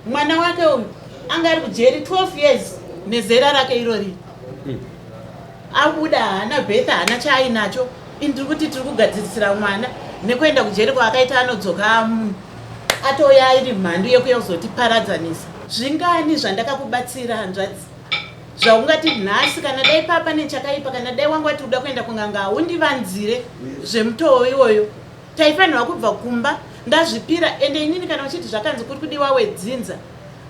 Mwana wake uyu anga ari kujeri 12 years nezera rake irori. Abuda haana birth, haana chaainacho. Ini tiri kuti tiri kugadzirisira mwana nekuenda kujeri kwaakaita anodzoka amunhu atouya iri mhandu yekuya kuzotiparadzanisa. Zvingani zvandakakubatsira hanzvadzi zvaungati nhasi kana dai paa pane chakaipa kana dai wanga wati uda kuenda kun'anga haundivanzire zvemutoo iwoyo. Taifanirwa kubva kumba ndazvipira ende inini kana uchiti zvakanzi kuri kudiwa wedzinza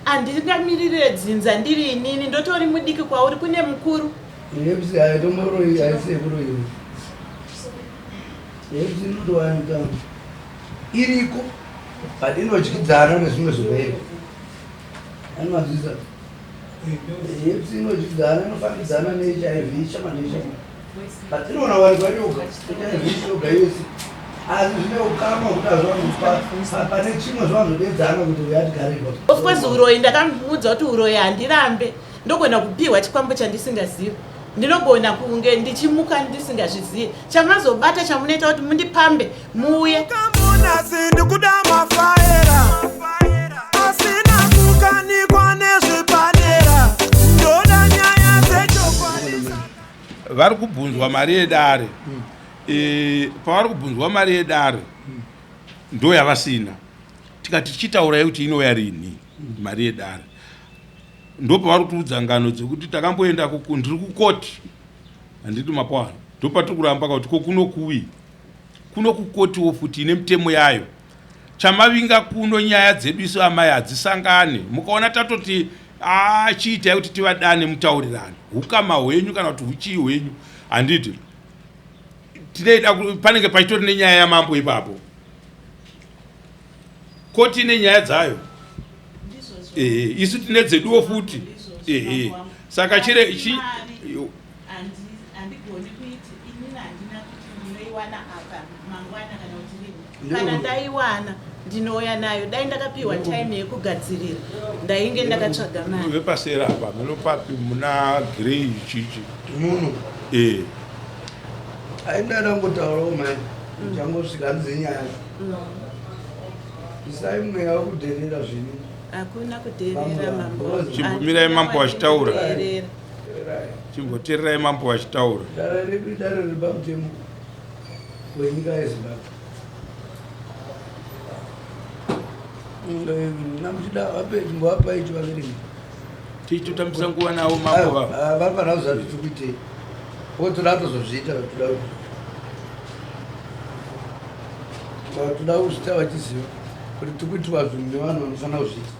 handingamiririre dzinza ndiri inini ndotori mudiki kwauri kune mukuru. Herpes haitomboroyi haisi yekuroyiwa. Herpes inotowanika iriko but inodyidzana nezvimwe zvirwere. Anomanzwisa. Herpes inodyidzana inofambidzana neHIV chama nechama. But inoona wanikwa yoga HIV yoga yese asi zvine ukama hwekuti hazviwanzopa pane chimwe zviwanzodedzana kuti uyo atigare ipapo. Of course uroyi ndakamuudza kuti uroyi handirambe ndogona kupihwa chikwambo chandisingazivi ndinogona kunge ndichimuka ndisingazvizive chamazobata chamunoita kuti mundipambe muuye Kamunasi ndikuda mafaera asina kukanikwa nezvipanera ndoda nyaya dzechokwadi. Vari kubvunzwa mari yedare e, pavari kubvunzwa mari yedare ndo yavasina tikati tichitaurai kuti inouya rinhi mari yedare ndopavari kutiudza ngano dzekuti takamboenda ndiri kukoti handiti mapwana ndopatiri kuramba kuti ko kuno kuwi kuno kukotiwo futi ine mitemo yayo chamavinga kuno nyaya dzedu isu amai hadzisangane mukaona tatoti ah, chiitai kuti tivadane mutaurirano hukama hwenyu kana kuti huchii hwenyu handiti tinoida panenge pachitori nenyaya yamambo ipapo koti ine nyaya dzayo ehe isu tine dzeduwo futi ehe saka chire chi handigoni kuiti inini handina kuti ndinoiwana apa mangwana kana kuti rini kana ndaiwana ndinouya nayo dai ndakapiwa time yekugadzirira ndainge ndakatsvaga mari vepasera apa munopapi muna grey chichi munhu eh aida ndangotaurawo mai ndichangosvika handizi nyaya isai mweya wekudherera zvinhu hakuna kudherera mambo Chimbomirai mambo achitaura. Chimbotererai mambo vachitaura. Dare redu idare riri pamutemo wenyika yeZimbabwe. Namuchida vape chimbovapai chivaverenge. Tichitotambisa nguva navo mambo vava. Ah, vari panhau zvacho tiri kuitei. Votoda kutozozviita vatoda vatoda kuzviita vachiziva kuti tiri kuitirwa zvinhu nevanhu vanofanira kuzviita.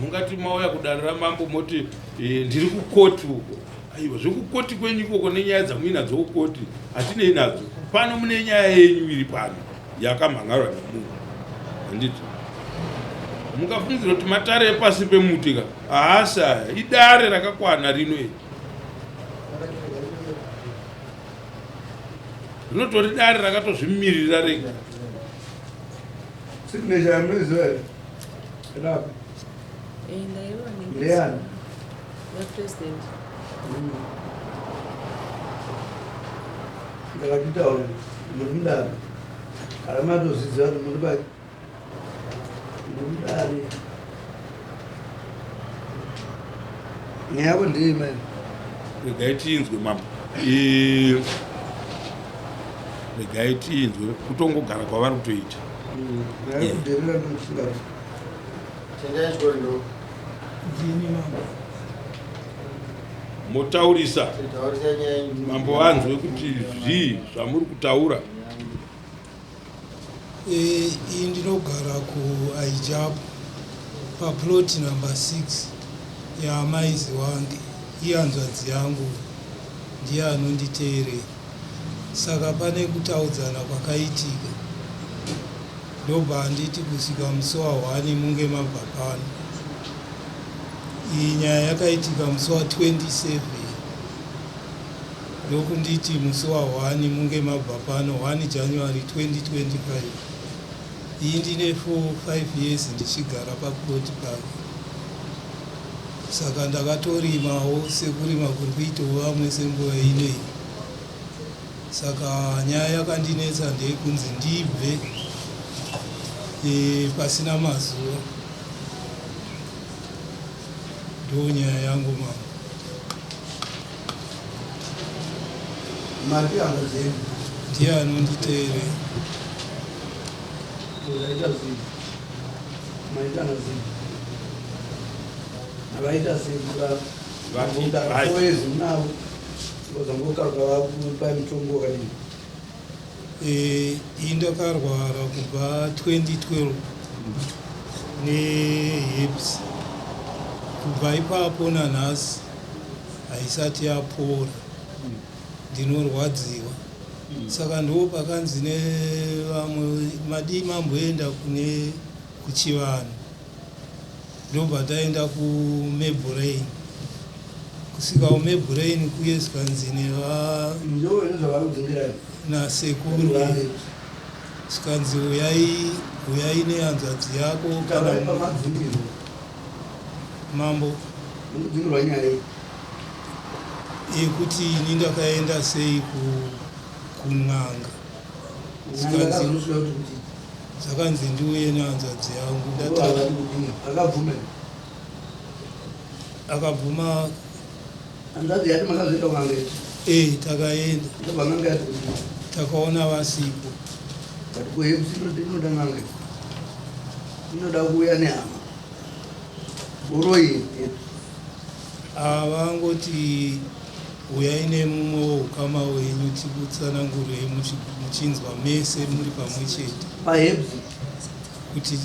Mungati mauya kudare ramambo moti eh, ndiri kukoti uko. Aiwa zvekukoti kwenyu ikoko nenyaya dzamuinadzo kukoti hatinei nadzo. Pano mune nyaya yenyu iri pano yakamhan'arwa nemunhu. Handiti? Mungafungidzira kuti matare epasi pemuti ka? Haasi aya. Idare rakakwana rino iri. Rinotori dare rakatozvimirira rega. Signature yamunoiziva here? Rapi? Eh, ndaiona. Ndeyani? Ya president. Ndakatitaura muri mudare. Kana matozviziva kuti muri pai? Muri mudare. Nyaya yako ndei mai? Regai tiinzwe mambo. Regai tiinzwe kutongogara kwavari kutoita. Nyaya yekudherera ndokusingadi. Tendai chikoro ndo. Ndini mambo. Motaurisa Taurisa nyaya yenyu. mambo vanzwe kuti zvii zvamuri kutaura. Eh, iyi ndinogara kuAijapo paplot number 6 yaamai Ziwange ihanzvadzi yangu ndiye anonditeerera saka pane kutaudzana kwakaitika ndobva anditi kusvika musi wa 1 munge mabva pano iyi nyaya yakaitika musi wa 27 Ndokunditi musi wa 1 munge mabva pano 1 January 2025. Iyi ndine 4 5 years ndichigara paplot pake. Saka ndakatorimawo sekurima kuri kuitawo vamwe senguva ineyi. Saka nyaya yakandinetsa ndeyekunzi ndibve. E, pasina mazuva. Ndonyaya yangu mambo. Mati hanzvadzi Ndiye anonditeerera. Zvaita sei? Maita nasei? Vaita sei? Right. Foyezi munavo vazangokaruka vakupai mutongo wakadini? E, ini ndakarwara kubva 2012 neherpes. Kubva ipapo nanhasi haisati yapora, ndinorwadziwa. Saka ndo pakanzi nevamwe, madii mamboenda kune kuchivanhu. Ndobva taenda kuMabelreign. Kusvika kuMabelreign kuye, zvikanzi neva Ndo nezvavarikudzingirai. Nasekuru, zvikanzi uyai, uyai nehanzvadzi yako kana Taurai pamadzingirwo. Mambo. Mukudzingirwa nyaya iyi. Yekuti ini ndakaenda sei kun'anga. N'anga akazosvika kuti kuti Zvakanzi ndiuye nehanzvadzi yangu. Ndata akati kudini? Akabvuma? Akabvuma. Hanzvadzi yati makazoenda kun'anga iti? E, takaenda. Ndobva n'anga yati kudini? Takaona vasipo. But kuherpes inoda n'anga, inoda kuuya nehama, uroyi. Avangoti uyai nemumwe woukama wenyu tikutsanangurei, muchinzwa mese muri pamwe chete. Paherpes? Kuti,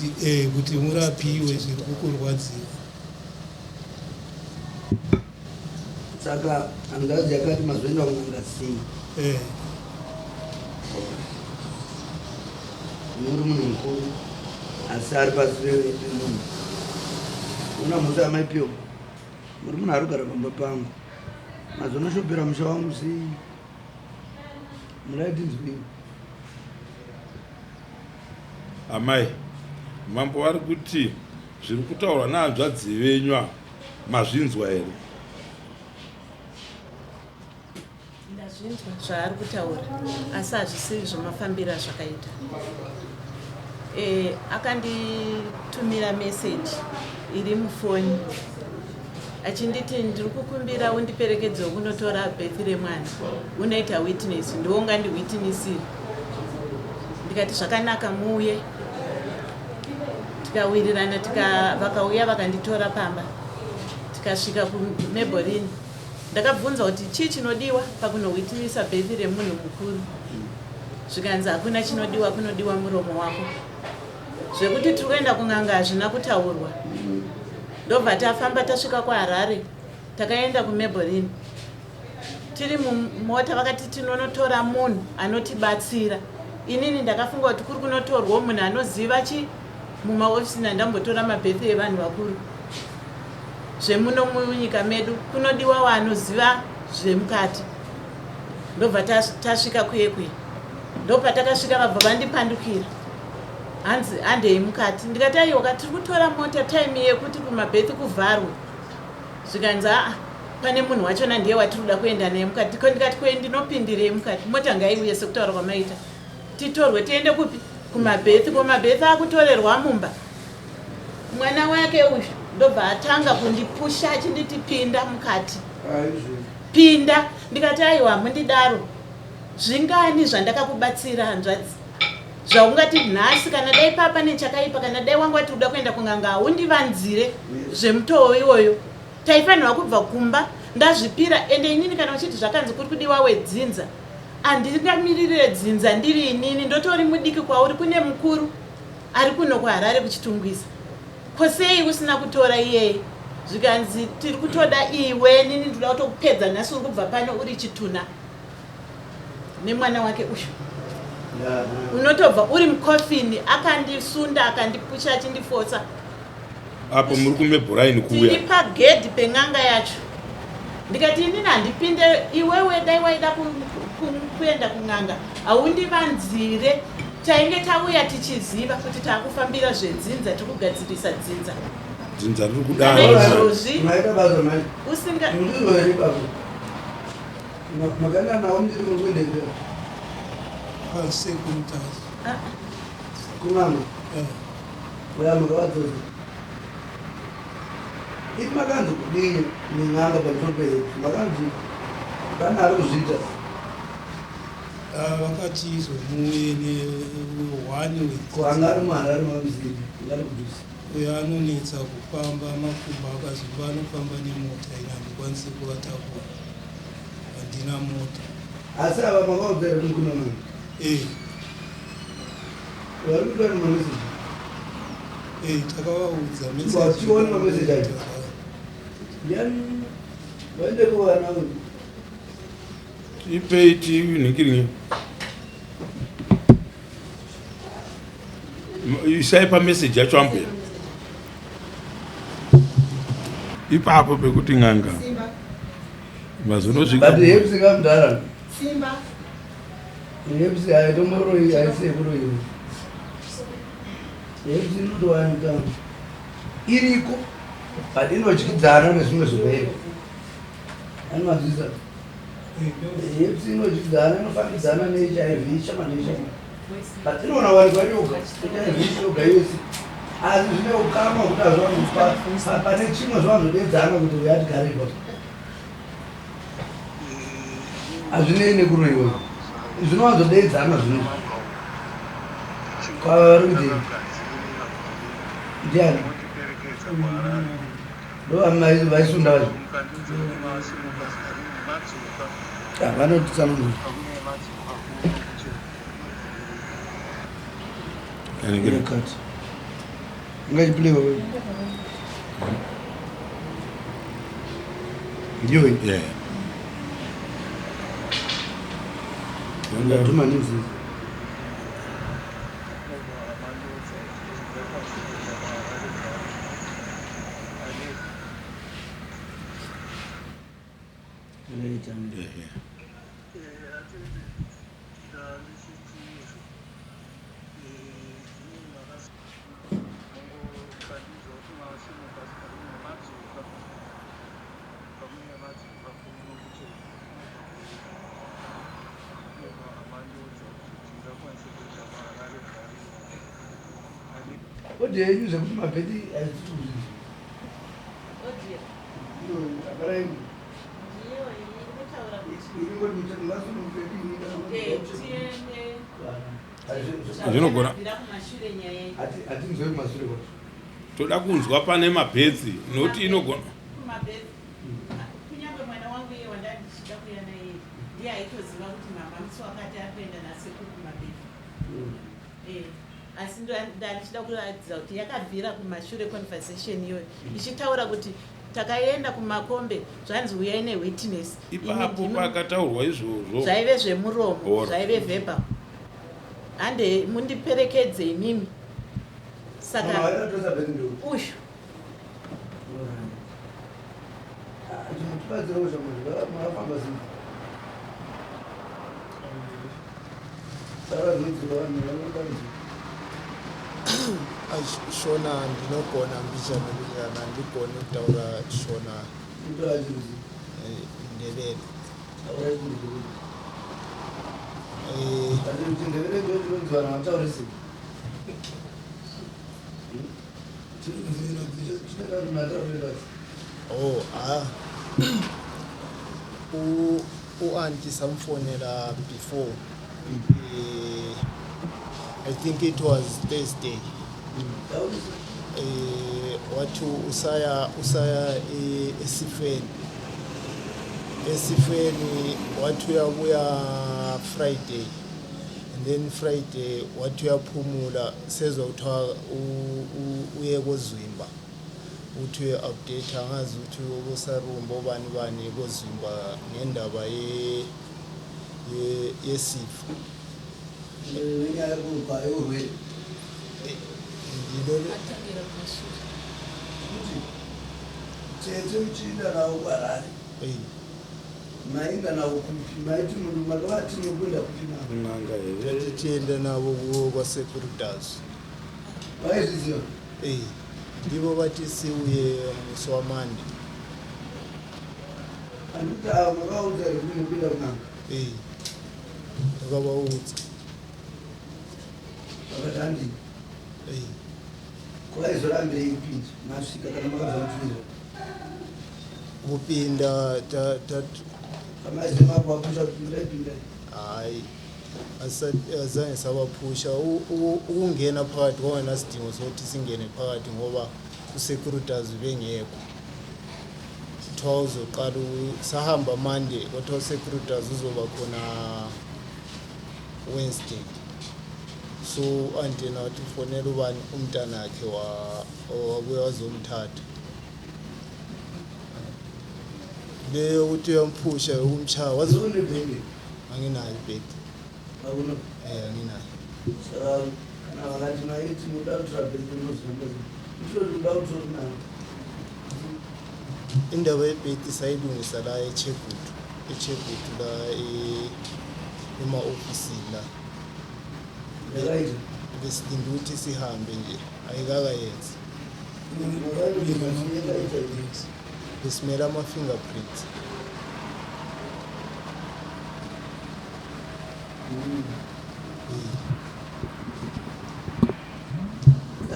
kuti murapiwe zviri kukurwadziwa. Saka hanzvadzi yakati mazoenda kun'anga sei? E. Muri munhu mukuru asi ari pasi pemunhu. Una mhosva yamaipiwa. Muri munhu ari kugara pamba pangu, mazonoshopera musha wangu sei? Muraitinzwii? Amai, mambo vari kuti zviri kutaurwa nehanzvadzi venyu ava mazvinzwa here? Ndazvinzwa zvaari kutaura, asi hazvisiri zvomafambiro azvakaita. Akanditumira meseji iri mufoni achinditi, "Ndiri kukumbira undiperekedze kunotora birth remwana, unoita witness, ndiwo ungandiwitnessire." Ndikati, "Zvakanaka, muuye." Tikawirirana, vakauya vakanditora pamba, tikasvika kuMabelreign. Ndakabvunza kuti chii chinodiwa pakunowitnessa birth remunhu mukuru. Zvikanzi hakuna chinodiwa, kunodiwa muromo wako. Zvekuti tiri kuenda kun'anga hazvina kutaurwa. Ndobva tafamba, tasvika kuHarare, takaenda kuMabelreign. Tiri mumota vakati tinonotora munhu anotibatsira. Inini ndakafunga kuti kuri kunotorwawo munhu anoziva chi mumaofisi, nandambotora mabirth evanhu vakuru zvemuno munyika medu, kunodiwa wanoziva zvemukati. Ndobva tasvika kuye kuye. Ndopatakasvika vabva vandipandukira, hanzi handei mukati. Ndikati, "Aiwa, tiri kutora mota, time yekuti kumabirth kuvharwe." Zvikanzi, "Aa, pane munhu wachona ndiye watiri kuda kuenda naye mukati." Ko ndikati, "Kwe ndinopindirei mukati? Mota ngaiuye sekutaura kwamaita, titorwe tiende kupi? Kumabirth." Ko mabirth akutorerwa mumba? Mwana wake uyu ndobva atanga kundipusha achinditi, "Pinda mukati, pinda." Ndikati, "Aiwa, mundidaro. Zvingani zvandakakubatsira, hanzvadzi, zvaungati nhasi kana dai papa nechakaipa, kana dai wanga wati uda kuenda kun'anga, haundivanzire zvemutoo iwoyo. Taifanirwa kubva kumba ndazvipira. Ende inini kana uchiti zvakanzi kuri kudiwa wedzinza, handingamiririre dzinza ndiri inini, ndotori mudiki kwauri. Kune mukuru ari kuno kuHarare kuChitungwiza. Ko sei usina kutora iyeye?" Zvikanzi, "Tiri kutoda iwe. Nini ndoda kutokupedza nhasi. Uri kubva pano uri chitunha nemwana wake uyu, unotobva uri mukofini." Akandisunda, akandipusha, achindifosa. Apo muri kuMabelreign Tiri kuuya? Pagedhi pen'anga yacho. Ndikati, "Inini handipinde. Iwewe dai waida kuenda kun'anga, haundivanzire. Tainge tauya tichiziva kuti taakufambira zvedzinza, tiri kugadzirisa dzinza." Dzinza riri Kana kudaro. izvozvi Maita basa mai. Usinga Ndizvo here baba? Makaenda nawo ndiri muri kuendekera? Kwasekuru Tasvu. Ah, Kun'anga? Eh. Uya makavadzosa. Imi makanzi kudii nen'anga pamusoro peHIPS? Makanzi pane ari kuzviita? Ah, vakati izvo muuye ne one week. Ko anga ari muHarare makamusiira? Anga ari kudhuze. Uyo anonetsa kufamba makumbo akazvimba anofamba nemota ini handikwanisi kuvatakura handina mota. Asi ava makaudza here kuti kuna n'anga? Eh. Vari kutora mameseji? Eh, takavaudza message. Vachiona mameseji acho. Ndiani vaende kuvana uyu? Ipei tinhingiringe. Isai pameseji yacho ambuya. Ipapo pekuti n'anga. Mazonosvika. But hepsi kamdara. Simba. Hepsi haitomboroyi haisi yekuroyiwa. Hepsi inotowanika iriko but inodyidzana nezvimwe zvirwere. Anomanzwisa. Hepsi inodyidzana inofambidzana neHIV chama nechama. But inoona wanikwa yoga HIV yoga yese. Asi zvine ukama hwekuti hazviwanzopa pane chimwe zviwanzodedzana kuti uyo atigare ipapo. Hazvinei nekuroiwa. Zvinowanzodeedzana zvino. Kwavari kuti ndiani? Ndo vaisunda vacho. Ah, vanotitsanangura. Cut. Ungachiplay wewe. Ndiyo iyi. Yeah. Ndatuma news. Yeah. Audio yenyu zvekuti mabheti haisi kuzvinzwa. Zvinogona. Hatinzwe kumashure kwacho. Toda kunzwa pane mabhetsi nokuti inogona. Kunyange mwana wangu iye wandandichida kuuya naye ndiye aitoziva kuti mama musi wakati ari kuenda nasekuru kumabhedhi. Eh, asi ndandichida kuratidza kuti yakabvira kumashure conversation iyoyo ichitaura kuti takaenda kumakombe zvanzi uyai newitness. Ipapo pakataurwa izvozvo. Zvaive zvemuromo, zvaive verbal. Hande mundiperekedze imimi. Saka uyu Shona ndinogona mbichana mbichana handigoni kutaura Shona Ndebele. Oh, ah. U-anti samfonela before. I think it was Thursday. Wathi usaya usaya esifeni. Esifeni wathi uyabuya Friday. And then Friday wathi uyaphumula sezwa kuthiwa uye kozwimba. Uthi uye-update angazi ukuthi kosarumba obani bani kozwimba ngendaba ye yesifo. Nenyaya yeurwere. Kuti tete muchiinda navo kuHarare. Mainda navo kupi? Maiti munhu makavati munokuenda kupi navo? N'anga here? Tichienda navo kwasekuru Dazu. Vaizviziva? Eh, ndivo vati siuye musi waMande. Handiti ava makaudza here kuti munokuenda kun'anga? Eh, ndakavaudza. Vakati handii. Eh. Waizorambirei kupinda masvika kana makabva mupinda? Kupinda ta ta Pamaize mako wapusha kupinda ipinda. Hayi, azange sabaphusha. Ukungena phakathi kwakungenasidingo sokuthi singene phakathi ngoba usecurity bengekho. Kuthiwa uzoqala sahamba Monday, kwathiwa usecurity uzoba khona Wednesday. So u-anti yena wathi ufonela ubani, umntanakhe wabuya wazomthatha. Le yokuthi uyamphusha, yokumshaya waze Une baby. Anginayo ibhedi. Hauna? Eh, anginayo. Saka kana vakati maiti muda kutora baby unozoramba. Utori kuda kutora nayo. Indaba yebhedi sayilungisa la eChegutu, eChegutu la ema-ofisini la. Yakaita. Besilinde ukuthi sihambe nje, ayikakayenzi. Yakaita. Besimele ama-fingerprints.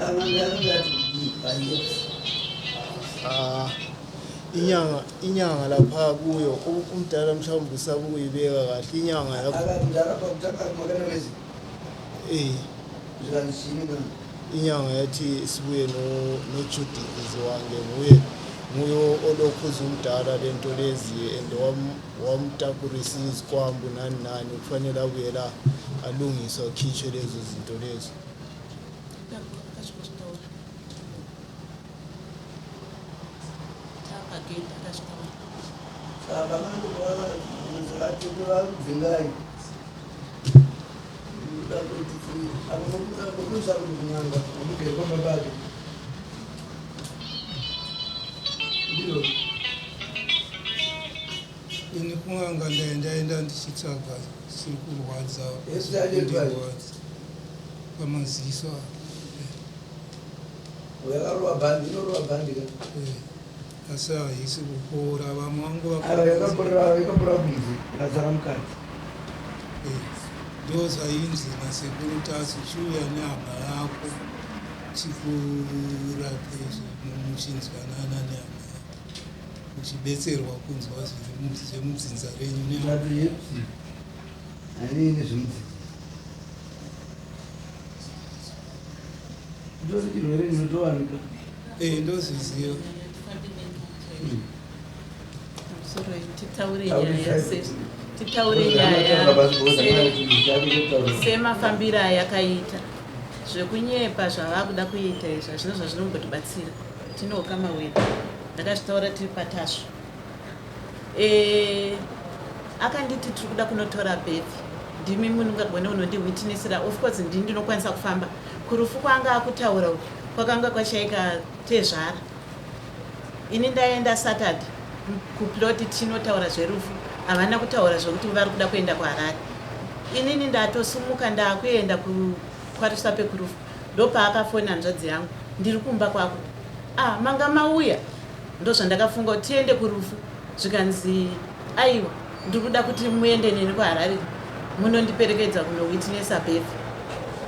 Anga ngati kudii. Ah, inyanga lapha kuyo umdala mhlawumbe usaba ukuyibeka kahle inyanga yakho. Akadara pakutanga makana vese. Zvikanzi kana. Inyanga yathi sibuye no noJudith Ziwange, nguye olokhuza umdala lento lezi and wamtakurisa izikwambu nani nani, kufanele abuye la alungiswe, akhishwe lezo zinto lezo. Akazvitaura tapagate, akazvitaura. Saka vanhu vakudzingai. Kuda kuti apo mukuisa kuti kun'anga amugere pamba pake. Ndiro. Ini kun'anga ndaendaenda ndichitsvaga chiri kurwadza. Esi aje Kundirwadza pamaziso. Yakarova bhandi, inorova bhandi ka. Asi haisi kupora, vamwe vangu. Ava yakaporera, yakapora kunze, yakazara mukati. Ndo zvainzi nasekuru Tasu, chiuya nehama yako chikurape, muchinzwanana nehama yako, uchibetserwa kunzwa zvemudzinza renyu nehama. Ngati yepsi. Hanini zvimudzidzi. Ndose chirwere chinotowanika. Ndozviziva. Sorry, titaure nyaya titaure nyaya semafambiro ayakaita. Zvekunyepa zvavakuda kuita izvi hazvina zvazvinombotibatsira. Tine ukama hwedu, ndakazvitaura tiri patasvo. Akanditi tiri kuda kunotora birth, ndimi munongagone unondiwitnessira. Of course ndini ndinokwanisa kufamba kurufu kwanga akutaura uku, kwakanga kwashaika tezvara. Ini ndaenda Saturday kuplot tinotaura zverufu, havana kutaura zvokuti vari kuda kuenda kuHarare. Inini ndatosumuka ndaakuenda kwaRusape kurufu, ndopaakafona hanzvadzi yangu, "Ndiri kumba kwako." "Ah, manga mauya?" Ndozvandakafunga kuti tiende kurufu. Zvikanzi, "Aiwa, ndiri kuda kuti muende neni kuHarare, munondiperekedza kunowitnessa birth."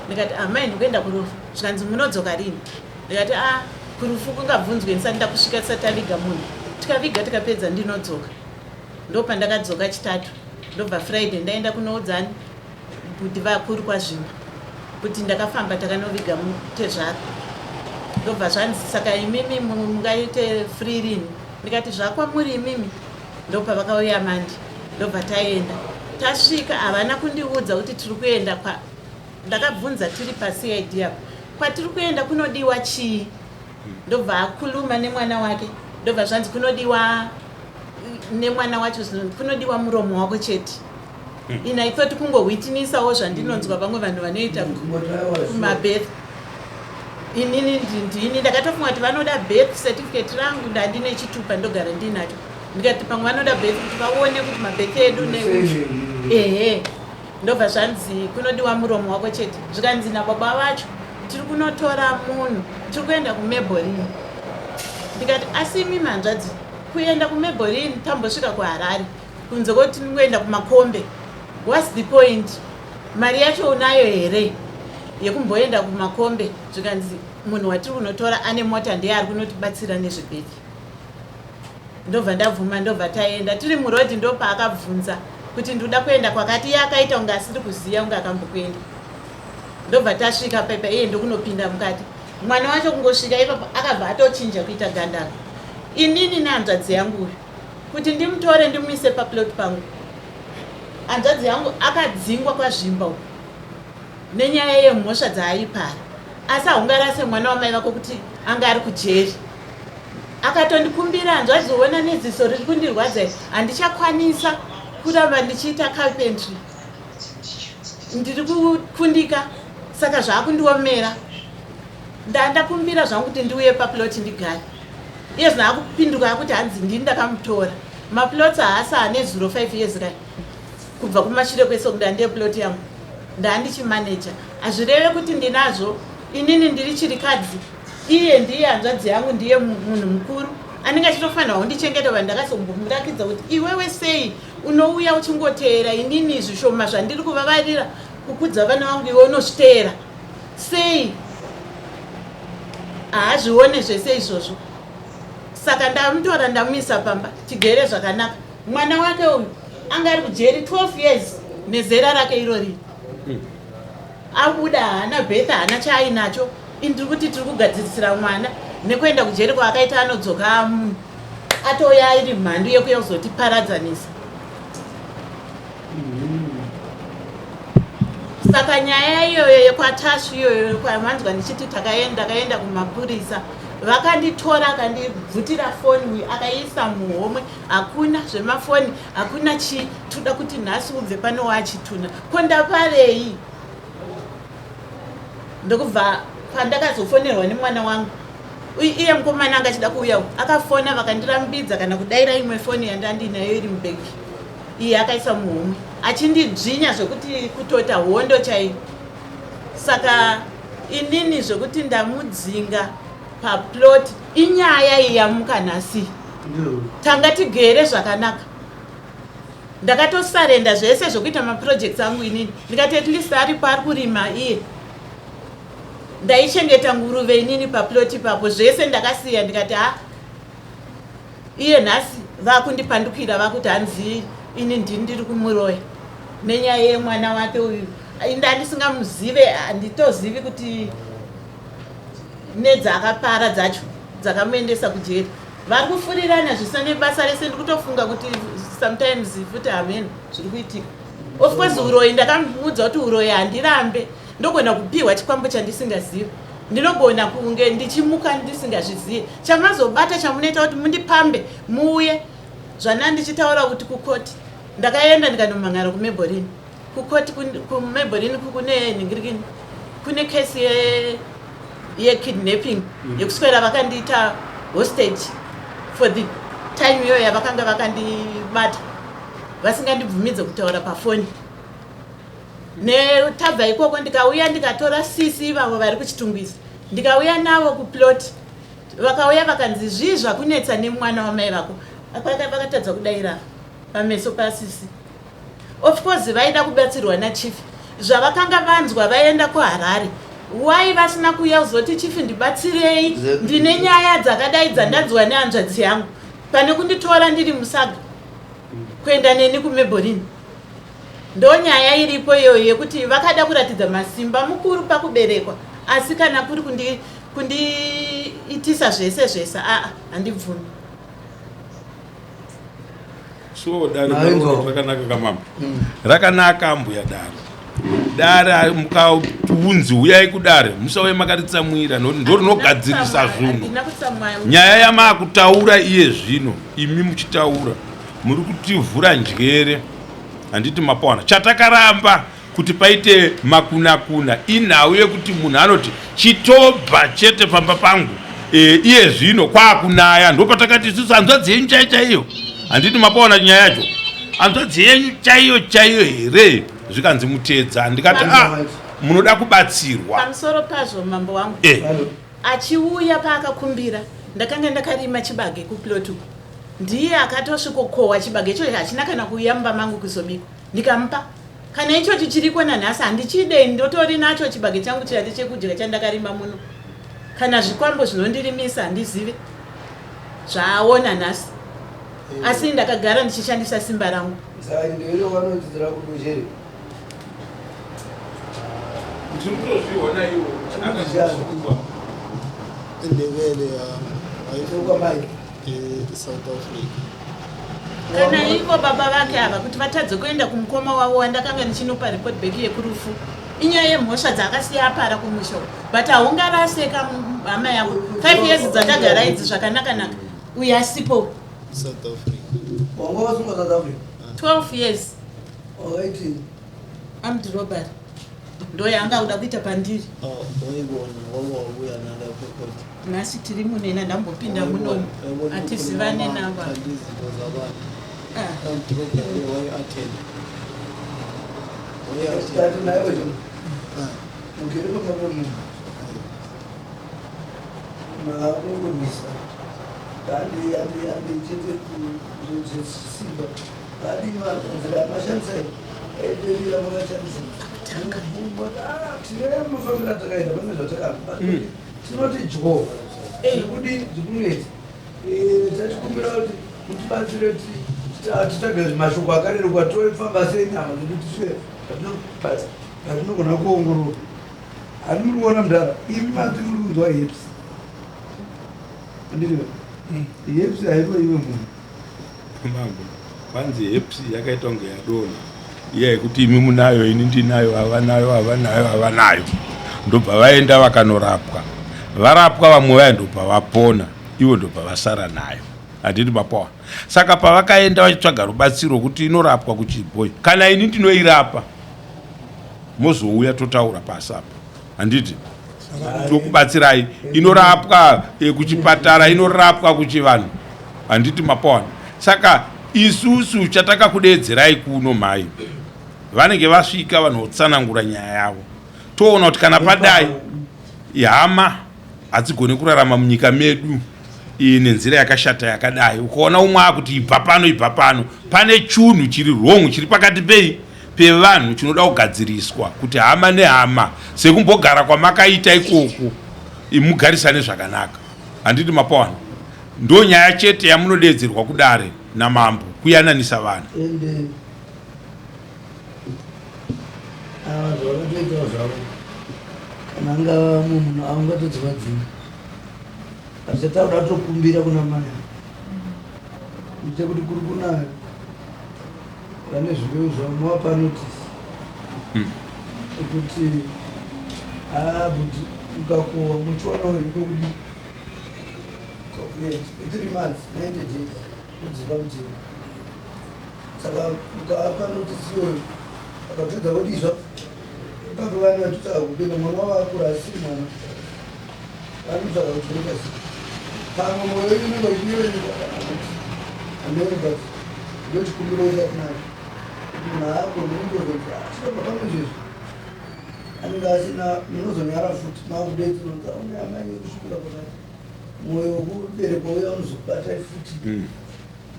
Ndikati, "Amai, ndikuenda kurufu." Zvikanzi, "Munodzoka rini?" Ndikati, "A, kurufu kungabvunzwe ndisati ndakusvika, tisati taviga munhu. Tikaviga tikapedza ndinodzoka." Ndopandakadzoka Chitatu, ndobva Friday ndaenda kunoudzani kuti vakuru kwaZvimba kuti ndakafamba takanoviga mutezvara. Ndobva zvanzi, "Saka imimi mungaite free rini?" Ndikati, "Zvakwamuri imimi." Ndobva vakauya Monday, ndobva taenda. Tasvika havana kundiudza kuti tiri kuenda kwa. Ndakabvunza tiri paCID apo, kwatiri kuenda kunodiwa chii? Ndobva akuluma nemwana wake, ndobva zvanzi kunodiwa nemwana wacho, kunodiwa muromo wako chete. Ini I thought kungowitnessawo zvandinonzwa vamwe vanhu vanoita kumabirth. Inini ndini ndakatofunga kuti vanoda birth certificate rangu, ndandine chitupa, ndogara ndinacho. Ndikati pamwe vanoda birth kuti vaone kuti mabirth edu ehe. Ndobva zvanzi kunodiwa muromo wako chete. Zvikanzi nababa vacho, "Tiri kunotora munhu, tiri kuenda kuMabelreign." Ndikati, "Asi imi manzvadzi, kuenda kuMabelreign tambosvika kuHarare, kunze kwekuti tingoenda kumakombe, what's the point? Mari yacho unayo here yekumboenda kumakombe?" Zvikanzi Munhu watiri kunotora ane mota ndiye ari kunotibatsira nezvebirth. Ndobva ndabvuma, ndobva taenda. Tiri murodhi ndopaakabvunza kuti ndinoda kuenda kwakati, iye akaita kunge asiri kuziva, kunge akambokuenda. Ndobva tasvika paipa, iye ndokunopinda mukati. Mwana wacho kungosvika ipapo akabva atochinja kuita gandanga. Inini nehanzvadzi yangu uyu kuti ndimutore ndimuise paplot pangu. Hanzvadzi yangu akadzingwa kwaZvimba uku nenyaya yemhosva dzaaipara, asi haungarase mwana wamai vako kuti anga ari kujeri. Akatondikumbira, hanzvadzi, ona neziso riri kundirwadza, handichakwanisa kuramba ndichiita carpentry, ndiri kukundika, saka zvaakundiomera. Ndandakumbira zvangu kuti ndiuye paplot ndigare. Iye zvino akupinduka akuti hanzi ndini ndakamutora. Maplots haasi ane zuro 5 years kai kubva kumashure kwese kuda ndiye plot yangu ndandichimaneja. Hazvireve kuti ndinazvo inini, ndiri chirikadzi. Iye ndiye hanzvadzi yangu, ndiye munhu mukuru anenge achitofanirwa kundichengeta. Vanhu ndakazombomurakidza kuti iwewe sei unouya uchingoteera inini zvishoma zvandiri kuvavarira kukudza vana vangu, iwe unozviteera sei? Haazvione zvese izvozvo. Saka ndamutora, ndamuisa pamba, tigere zvakanaka. Mwana wake uyu anga ari kujeri 12 years nezera rake irori. Abuda haana birth, haana chaainacho. Ini ndiri kuti tiri kugadzirisira mwana nekuenda kujeri kwaakaita, anodzoka munhu atouya iri mhandu yekuya kuzotiparadzanisa. Saka nyaya iyoyo yekwaTasvu iyoyo kwamanzwa ndichiti takaenda, ndakaenda kumapurisa, vakanditora, akandibvutira foni uyu, akaiisa muhomwe. Hakuna zvemafoni, hakuna chii. Toda kuti nhasi ubve pano wachituna. Ko ndaparei? Ndokubva pandakazofonerwa nemwana wangu, iye mukomana anga achida kuuya, akafona vakandirambidza kana kudaira imwe foni yandandinayo iri mubhegi, iye akaisa muhomwe achindidzvinya zvekuti kutota hondo chaiyo. Saka inini zvekuti ndamudzinga paplot, inyaya iyi yamuka nhasi. Tanga tigere zvakanaka, ndakatosarenda zvese zvekuita maprojects angu inini, ndikati at least aripo ari kurima iye. Ndaichengeta nguruve inini paplot ipapo, zvese ndakasiya, ndikati ha, iye nhasi vakundipandukira, vakuti hanzi ini ndini ndiri kumuroya nenyaya yemwana wake uyu. Inda ndisingamuzive, handitozivi kuti nedzaakapara dzacho dzakamuendesa kujeri. Vari kufurirana zvisina nebasa rese. Ndiri kutofunga kuti sometimes futi hameno zviri kuitika. Of course uroyi, ndakamuudza kuti uroyi handirambe, ndogona kupiwa chikwambo chandisingazivi, ndinogona kunge ndichimuka ndisingazvizivi. Chamazobata chamunoita kuti mundipambe muuye zvana ndichitaura kuti kukoti ndakaenda ndikanomhan'ara kuMaybelline kukoti. KuMaybelline kune nhingirikini, kune kesi yekidnapping yekuswera vakandiita hostage for the time iyoyo yavakanga vakandibata, vasingandibvumidze kutaura pafoni. Netabva ikoko, ndikauya ndikatora sisi ivavo vari kuChitungwiza, ndikauya navo kuplot. Vakauya vakanzi, "Zvii zvakunetsa nemwana wamai vako?" Vakatadza kudayira pameso pasisi. Of course vaida kubatsirwa nachief. Zvavakanga vanzwa vaenda kuHarare, wai vasina kuuya kuzoti, "Chief, ndibatsirei, ndine nyaya dzakadai dzandanzwa nehanzvadzi yangu," pane kunditora ndiri musaga kuenda neni kuMaybelline? Ndo nyaya iripo iyoyo yekuti vakada kuratidza masimba mukuru pakuberekwa, asi kana kuri kundiitisa zvese zvese, aa, handibvumi. So dare rakanaka kamama, rakanaka mbuya. Dare mukaunzi uyai kudare, musauye makaritsamwira nokuti ndo rinogadzirisa zvinhu. Handina kutsamwa. Nyaya yamaakutaura iye zvino, imi muchitaura muri kutivhura njere, handiti mapawana? Chatakaramba kuti paite makunakuna inhau yekuti munhu anoti chitobva chete pamba pangu. Iye zvino kwakunaya, ndopatakati isusu hanzvadzi yenyu chaiyo chaiyo, handiti mapaona nyaya yacho? Hanzvadzi yenyu chaiyo chaiyo here? Zvikanzi mutedza. Ndikati, "Ah, munoda kubatsirwa." Pamusoro pazvo, mambo wangu, achiuya paakakumbira, ndakanga ndakarima chibage kuplot uku. Ndiye akatosvikokohwa chibage ichocho, hachina kana kuuya mumba mangu kuzobikwa. Ndikamupa. Kana ichochi chiriko nanhasi, handichidei, ndotori nacho chibage changu chiyati chekudya chandakarima muno. Kana zvikwambo zvinondirimisa handizive zvaaona nhasi, asi ndakagara ndichishandisa simba rangu. Saka ndewere wanodzidzira kujeri. Ndiri kutozviona iwo akazvisungwa. Ndebele Kwa mai. South Africa. Kana ivo baba vake ava kuti vatadze kuenda kumukoma wavo wandakanga ndichinopa report back yekurufu, inyaya yemhosva dzaakasiya apara kumusha uku. But haungaraseka hama yako 5 years dzatagara idzi zvakanaka-naka, uyu asipo. South Africa. Wanga wasungwa South Africa. 12 years. Wakaiti armed robbery ndo yaanga kuda kuita pandiri. Oh, waibona wanga wabuya nalapho kodwa. Nhasi tiri munena, ndambopinda munomu, hatizivane navo. Izinto zabantu. Ah. Armed robbery wayi-attend. Tati naye wecho. Ah. Mugere pamba pemunhu. Maakungorwisa. Handi handi handi chete zvesimba. Hadi nzira yamashandisa iyi. Aiterira makashandisa. Ah, tine mafambiro atakaita pane zvatakamba. Tinoti dyo. Zvekudini zvekunetsa. Tachikumbira kuti mutibatsire titsvage mashoko akareruka tofamba sei nyama dzekuti tisvike patinogona kuongorora. Handi muri kuona mudhara, imi mati muri kunzwa herpes. Handiti herpes haiko iwe munhu. Mambo, kwanzi herpes yakaita kunge yadonha iya yekuti imi munayo, ini ndinayo, havanayo, havanayo, havanayo. Ndobva vaenda vakanorapwa, varapwa vamwe vaya ndobva vapona, ivo ndobva vasara nayo. Handiti mapoa? Saka pavakaenda vachitsvaga rubatsiro kuti inorapwa kuchibhoi, kana ini ndinoirapa, mozouya totaura pasi apa. Handiti tokubatsirai? Inorapwa kuchipatara, inorapwa kuchivanhu. Handiti mapoana? Saka isusu chatakakudeedzerai kuno, mhai vanenge vasvika vanotsanangura nyaya yavo, toona kuti kana padai hama hadzigoni kurarama munyika medu iyi nenzira yakashata yakadai. Ukaona umwe akuti ibva pano, ibva pano, pane chunhu chiri wrong chiri pakati pei pevanhu chinoda kugadziriswa, kuti hama nehama sekumbogara kwamakaita ikoko mugarisane zvakanaka. Handiti mapawana? Ndo nyaya chete yamunodeedzerwa kudare namambo, kuyananisa vanhu. Ende ava zvavakatoitawo zvavo, kana angava mumwe munhu aungatodzi vadzinga, hazvichataura kutokumbira kuna mai ite kuti kuri kunaya vane zvimbeu zvavo, mavapa notice ekuti haa, but mukakohwa muchiwanawo iko kudi 3 months, 90 days kudziva mutemo. Saka mukavapa notice iyoyo, akapedza kudizva ipapo, vane vachitsvaga kupinda, mwana wavo akura, asiri mwana, vanotsvaga kuti voita sei. Pamwe mwoyo wenyu unenge uchinyevenuka kana kuti hameno, but ndochikumbiro chatinacho kuti munhu haagoni kundozonzi chinobva pamwe izvezvi anenge asina. Munozonyara futi makudetserwa une amai kusvikira pakati mwoyo wekuberekwa uya unozokubatai futi.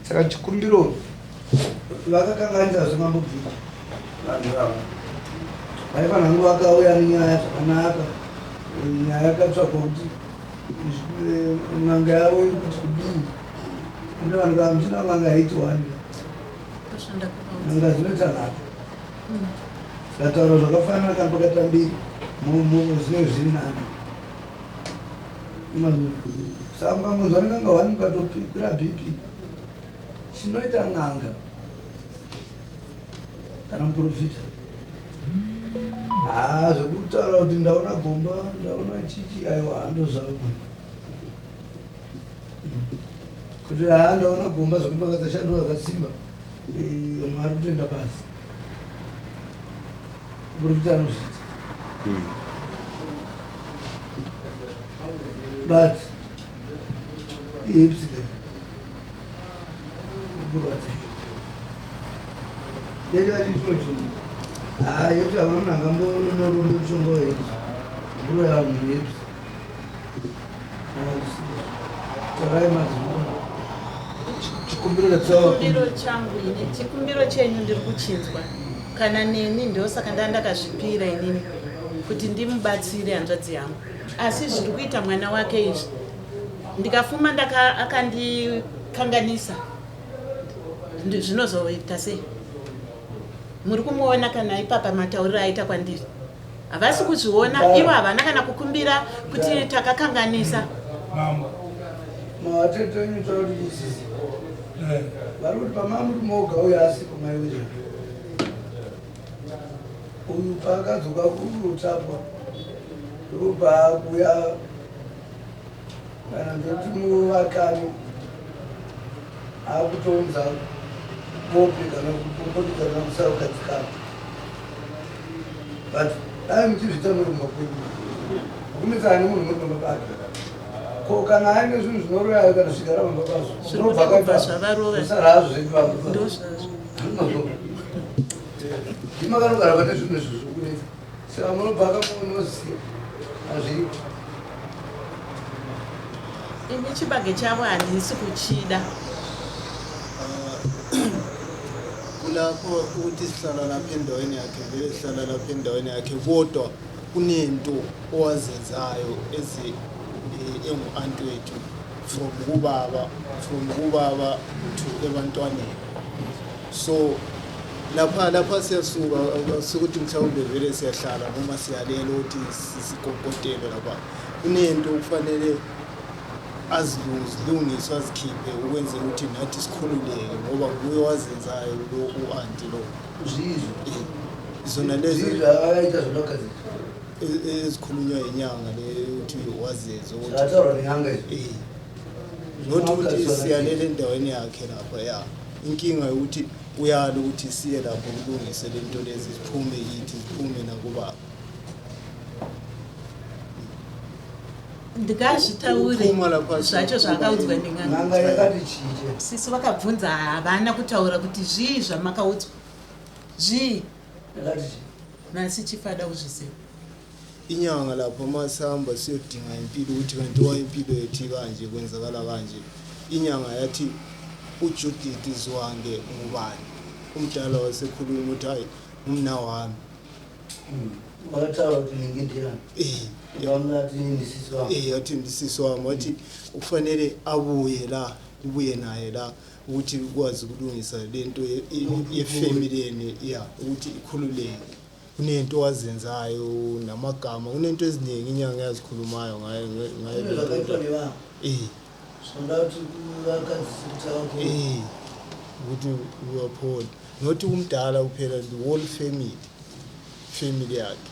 Saka chikumbiro, vakakanganisa zvemambobvira vanhu ava, vaifanira kunge vakauya nenyaya zvakanaka, nyaya yakatsvakwa kuti n'anga yavo iri kuti kudii. Ende vanhu kana muchina n'anga haiti wani, n'anga dzinoita nhatu, zikataura zvakafanana kana pakaita mbiri zvinenge zviri nani. Saka mukangonzwa nen'anga wani mukatokwira BP. Chinoita n'anga kana muprofita, haa, zvekutaura kuti ndaona gomba, ndaona chichi, aiwa, hando zvavo kuti haa, ndaona gomba, zvekuti vakasashandura zvakasimba, mwari kutoenda pasi. Muprofita anozviita, but iherpes kurwadza chimwe chinhu. Haa, herpes havana munhu angambonorora mushonga weherpes kuroya munhu herpes. Tarai madzimai, chikumbiro. Chikumbiro changu ini, chikumbiro chenyu ndiri kuchinzwa kana neni, ndosaka ndaa ndakazvipira inini. kuti ndimubatsire hanzvadzi yangu asi zviri kuita mwana wake izvi ndikafuma ndaka akandikanganisa zvinozoita sei muri kumuona kana ipapa matauriro aita kwandiri havasi kuzviona ivo havana kana kukumbira kuti takakanganisa Matete enyu tauri isisi vari kuti pamamuri moga uyo asipo mai wezvo uyu paakadzoka kurutapwa ndopaakuya kana ndoti muvakani akutounza bope kana kupopotedzana kusarugadzikana but dai muchizviita muri kumba kwenyu hakunetsana nemunhu muri pamba pake ko kana aine zvinhu zvinoroyayo kana zvigara pamba pazvo zvinobva kubva zvavarova zvisara hazvo zvedu pamba ndozvazvo ndimakanogara pane zvinhu izvo zvokunetsa saka munobva kamunoziva hazviripo Ini chibage chavo handisi kuchida. Kulapho ukuthi sihlala lapha endaweni yakhe vele sihlala lapha endaweni yakhe kodwa kunento owazenzayo ezi eh, engu-anti wethu from kubaba from kubaba to ebantwaneni so lapha lapha siyasuka sikuthi mhlawumbe vele siyahlala noma siyalela ukuthi sikokotele lapha kunento okufanele azilungise azikhiphe ukwenzela ukuthi nathi sikhululeke ngoba nguye owazenzayo lo u-anti lo zvizvo eh, zona lezo zvizvo akaita zvinogadzira e, ezikhulunywa inyanga le ukuthi wazenza ukuthi zvakataurwa nenyanga izvi eh, not ukuthi siyalele endaweni yakhe lapha ya inkinga yokuthi uyala ukuthi siye lapho kulungise le nto lezi ziphume kithi ziphume nakubaba Ndingazvitaure Kuphuma lapha zvacho zvaakaudzwa nen'anga. N'anga yakati chiche. Sisi vakabvunza havana kutaura kuti zvii zvamakaudzwa. Zvii? Yakati chii? Nhasi chief ada kuzviziva. Inyanga lapha uma sihamba siyodinga impilo ukuthi kanti wa impilo yethu ikanje kwenzakala kanje inyanga yathi uJudith Zwange ngubani umdala wasekhuluma ukuthi hayi umna wami Wakataura kuti ningi ndiyani? Eh. Wamati ndisisi wangu. Eh yathi ndisisi wami wathi kufanele abuye la ubuye naye la ukuthi ukwazi ukulungisa lento yefamily yenu ya ukuthi ikhululeke kunento wazenzayo namagama kunento eziningi inyanga yazikhulumayo ngayo ngayo Kune zvakaitwa nevanhu. eh Zvinoda kuti vakadzise kuti avapore. eh ukuthi uyaphola not umdala kuphela the whole family family yakhe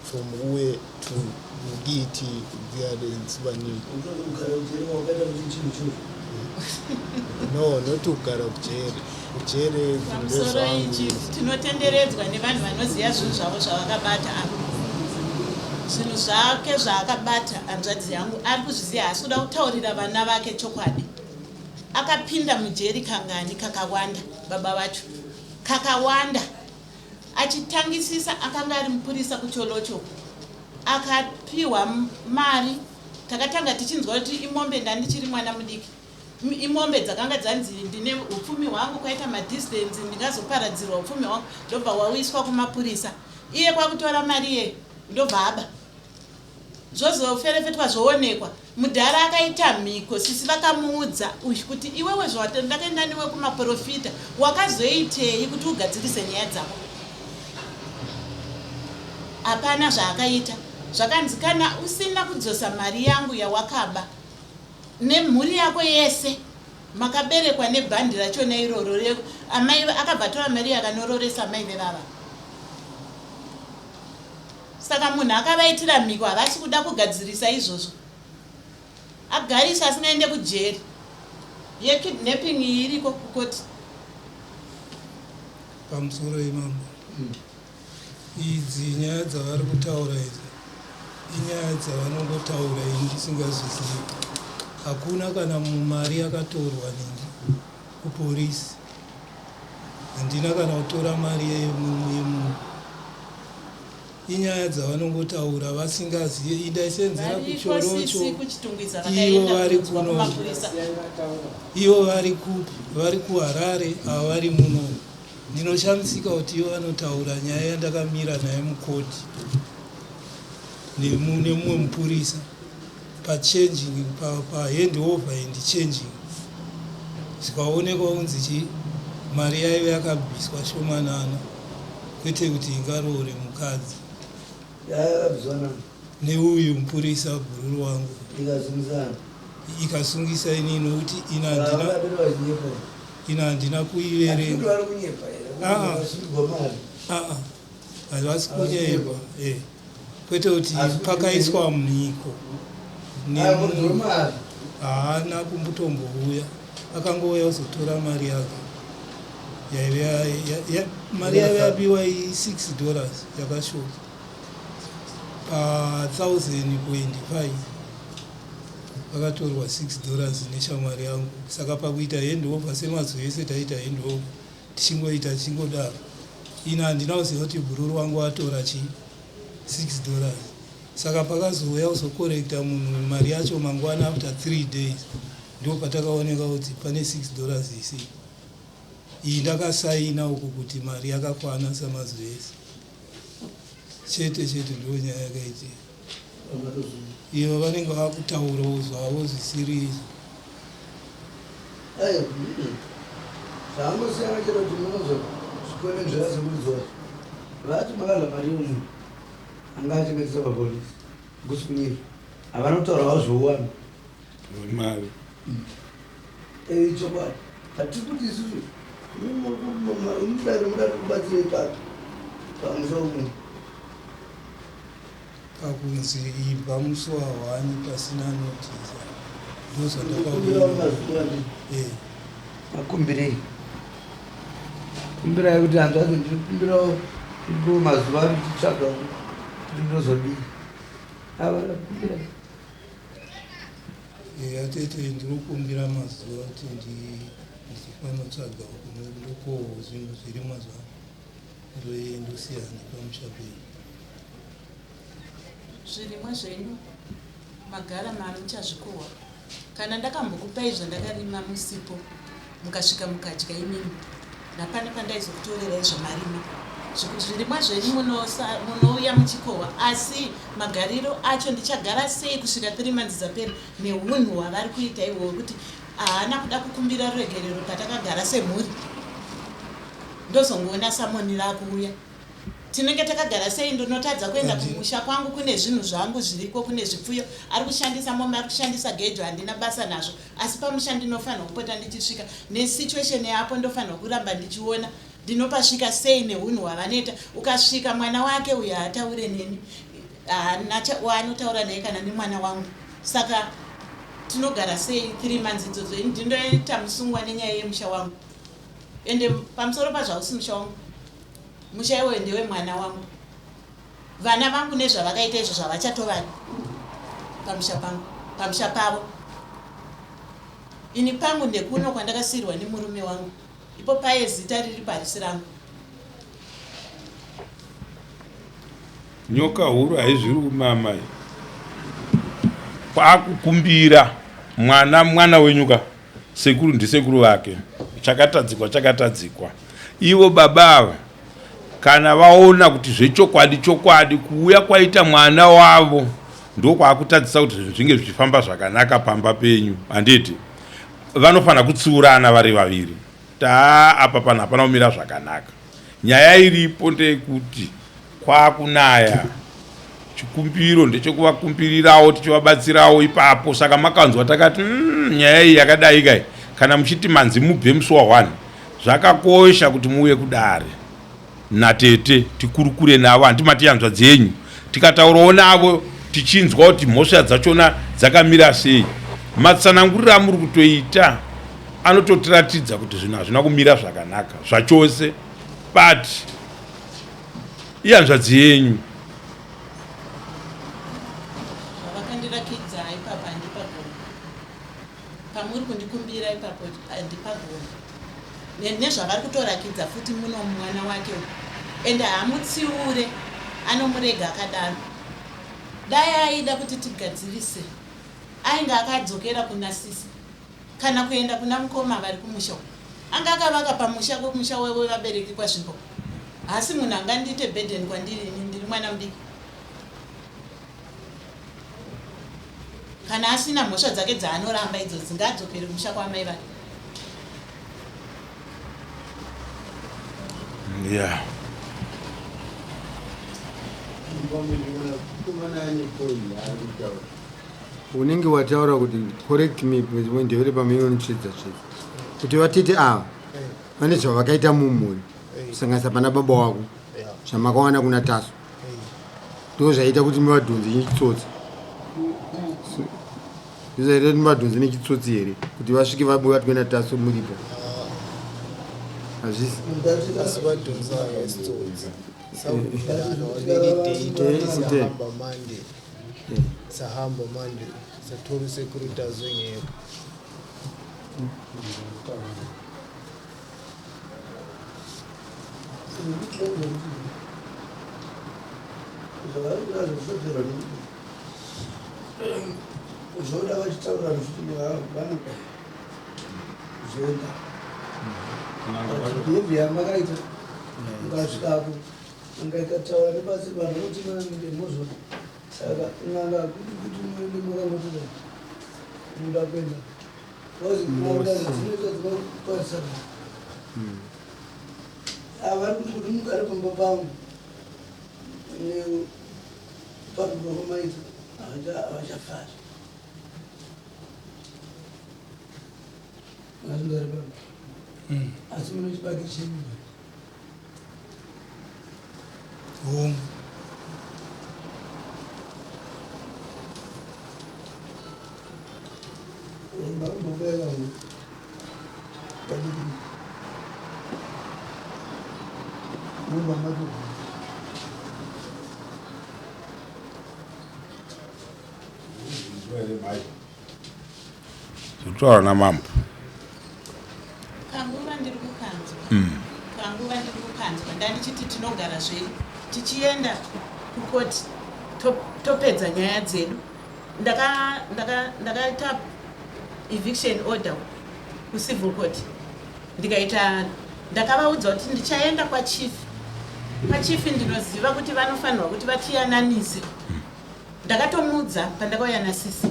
from kuye to kithi kuyale sibaningi Unototi kugara kujeri wakaita kuti chinhu churu. no not kugara kujere kujere Pamusoro ichi tinotenderedzwa nevanhu vanoziva zvinhu zvavo zvavakabata apa zvinhu zvake zvaakabata hanzvadzi yangu ari kuzviziva haasi kuda kutaurira vana vake chokwadi akapinda mujeri kangani kakawanda baba vacho kakawanda Achitangisisa akanga ari mupurisa kuTsholotsho akapihwa mari takatanga tichinzwa kuti imombe ndandichiri mwana mudiki imombe dzakanga dzanzi ndine upfumi hwangu kwaita madistance ndingazoparadzirwa upfumi hwangu ndobva wauyiswa kumapurisa iye kwakutora mari iye ndobva aba Zvozoferefetwa zvoonekwa. Mudhara akaita mhiko sisi vakamuudza uyu kuti iwewe zvawatandakaenda newe kumaporofita wakazoitei kuti ugadzirise nyaya dzako. Hapana zvaakaita. Zvakanzi kana usina kudzosa mari yangu yawakaba nemhuri yako yese makaberekwa nebhandi rachona iroro amai akabva atora mari akanororesa amai vevava. Saka munhu akavaitira mhiko havasi kuda kugadzirisa izvozvo. Agariswa asingaende kujeri. Yekidnapping iyi iriko kukoti. Pamusoro imambo. Idzi nyaya dzavari kutaura idzi inyaya dzavanongotaura ini ndisingazvizivi. Hakuna kana mari yakatorwa nini kupolisi. Handina kana kutora mari yemunhu. Inyaya dzavanongotaura vasingazive. Iyi ndaisenzera kuchorocho ivo vari kuno. Ivo vari kupi? Vari kuHarare ava vari muno. Ndinoshamisika kuti ivo vanotaura nyaya yandakamira naye mukoti. Nemumwe mupurisa pachanging, pahand over and changing, zvikaonekwa kunzi chii, mari yaive yakabviswa shomanana, kwete kuti ingaroore mukadzi. Yakabviswa nani? Neuyu mupurisa bhururu wangu. Ikasungisana? Ikasungisa inini nokuti ina handina Vavadiri vachinyepa. Ina handina kuiverenga. Vari kunyepa here? Ah. Vasungirwa mari. Aa, havasi kunyepa, eh. Kwete kuti Asi kuti pakaiswa mhiko Ah, nemunhu. muridzi wemari. Haana kumbotombouya, akangouya kuzotora mari yake yaive mari yaive yabiwa i$6 yakashota pa1000.5, pakatorwa $6 neshamwari yangu. Saka pakuita handover, semazuva ese taita handover, tichingoita tichingodaro, ini handina kuziva kuti bhururu wangu atora chii, $6. Saka pakazouya kuzokorekta munhu mari yacho mangwana after 3 days, ndo patakaoneka kuti pane $6 isi iyi. Ndakasaina uku kuti mari yakakwana samazuva ese chete chete. Ndo nyaya yakaitika iyo. Vanenge vakutaurawo zvavo zvisiri izvo. Aiwa, zvangosiyana chero kuti munozozvikone zvera sekuridzi wacho. Vati makadla mari yemunhu anga achengetesa papolisi, kusi kunyepa, havana kutaurawo zvouwani. Mari. Chokwadi hatiri kuti isusu mudare muda kubatsirei papi pamusha wemunhu. Pakunzi ibva musi wa1 pasina notice, Kumbirawo ndozvandakaona. Mazuva ndi Eh. Makumbirei? Kumbirai kuti hanzvadzi, ndikumbirawo ndipo mazuva ndichitsvaga kuti ndinozodii. Ava kumbirai. Atete, ndinokumbira mazuva kuti ndichifanotsvaga uko ndokohwo zvinhu zvirimwa zvangu, ndosiyana nepamusha penyu. Zvirimwa zvenyu magara mari muchazvikohwa. Kana ndakambokupai zvandakarima musipo, mukasvika mukadya imimi, napane pandaizokutorerai zvamarima. Zvirimwa zvenyu munouya muchikohwa, asi magariro acho ndichagara sei kusvika 3 months dzapera neunhu hwavari kuita ihwo, hwekuti haana kuda kukumbira ruregerero patakagara semhuri? Ndozongoona summon rakuuya, tinenge takagara sei? Ndinotadza kuenda kumusha kwangu, kune zvinhu zvangu zviriko, kune zvipfuyo. Ari kushandisa mombe, ari kushandisa gejo, handina basa nazvo, asi pamusha ndinofanirwa kupota ndichisvika. Nesituation yapo, ndofanirwa kuramba ndichiona ndinopasvika sei neunhu hwavanoita. Ukasvika, mwana wake uyo haataure neni, haana waanotaura naye kana nemwana wangu. Saka tinogara sei 3 months idzodzo? Ini ndindoita musungwa nenyaya yemusha wangu, ende pamusoro pazvo hausi musha wangu, musha iwoyo ndewe mwana wangu. Vana vangu nezvavakaita izvo zvavachatovani pamusha pangu, pamusha pavo. Ini pangu ndekuno kwandakasiyirwa nemurume wangu, ipo paye zita riri parisi rangu. Nyoka huru haizviri kumama. Kwakukumbira mwana, mwana wenyu ka, sekuru ndisekuru vake. Chakatadzikwa chakatadzikwa. Ivo baba ava kana vaona kuti zvechokwadi chokwadi kuuya kwaita mwana wavo ndokwakutadzisa kuti zvinhu zvinge zvichifamba zvakanaka pamba penyu, handiti vanofanira kutsiurana vari vaviri? Taa apa panhu hapana kumira zvakanaka. Nyaya iripo ndeyekuti kwakunaya, chikumbiro ndechekuvakumbirirawo, tichivabatsirawo ipapo. Saka makanzwa takati nyaya iyi yakadai kai, kana muchiti manzi mubve musi wa1, zvakakosha kuti muuye kudare natete tikurukure navo. Handi mati hanzvadzi yenyu? Tikataurawo navo, tichinzwa kuti mhosva dzachona dzakamira sei. Matsananguriro amuri kutoita anototiratidza kuti zvinhu hazvina kumira zvakanaka zvachose, but ihanzvadzi yenyu. Zvavakandirakidza ipapo handipagoni. Pamuri kundikumbira ipapo handipagoni, nezvavari kutorakidza futi muno mwana wake uyu, ende hamutsiure, anomurega akadaro. Dai aida kuti tigadzirise, ainge akadzokera kuna sisi kana kuenda kuna mukoma vari kumusha uku. Anga akavaka pamusha, kumusha wevabereki kwazvimbo. Haasi munhu angandiite burden kwandiri. Ini ndiri mwana mudiki. Kana asina mhosva dzake dzaanoramba idzodzi ngaadzokere kumusha kwaamai vake. Yeah. Unenge wataura kuti correct me ndevere pamwe unonitsvedza tsvedza kuti vatete ava vane zvavakaita mumhuri kusanganisa pana baba wako zvamakawana kuna Taso, ndo zvaita kuti muvadhonze nechitsotsi, ndozvaita kuti muvadhonze nechitsotsi here kuti vasvike vabatwe naTaso muripo? Hazvisi. Asibadonsayo isitsotsi, savumelana, wabeka idate, sahamba Monday, sahamba Monday, sathola usecurity azongekho. Zvoda vachitaura futi vanoda zoda behavior yamakaita mukasvikako angaikataura nepasi vanhu voti manaminde mozona. Saka n'anga kuti kuti muende makangotoda munoda kuenda because n'anga dzinoita dzinokwanisa avari kuti kuti mugare pamba pangu nepanhu pamaita havachafari mazvingari pamba, asi mune chibage chenyu. Hongu. Makumbobeka padiki mumba mato. Zvotaura namambo. Kanguva ndiri kukanzwa, kanguva ndiri kukanzwa. Ndandichiti tinogara zvedu tichienda kukoti, topedza nyaya dzedu. Ndakaita eviction order kucivil court, ndikaita, ndakavaudza kuti ndichaenda kwachief. Kwachief ndinoziva kuti vanofanirwa kuti vatiyananise. Ndakatomuudza pandakauya nasisi,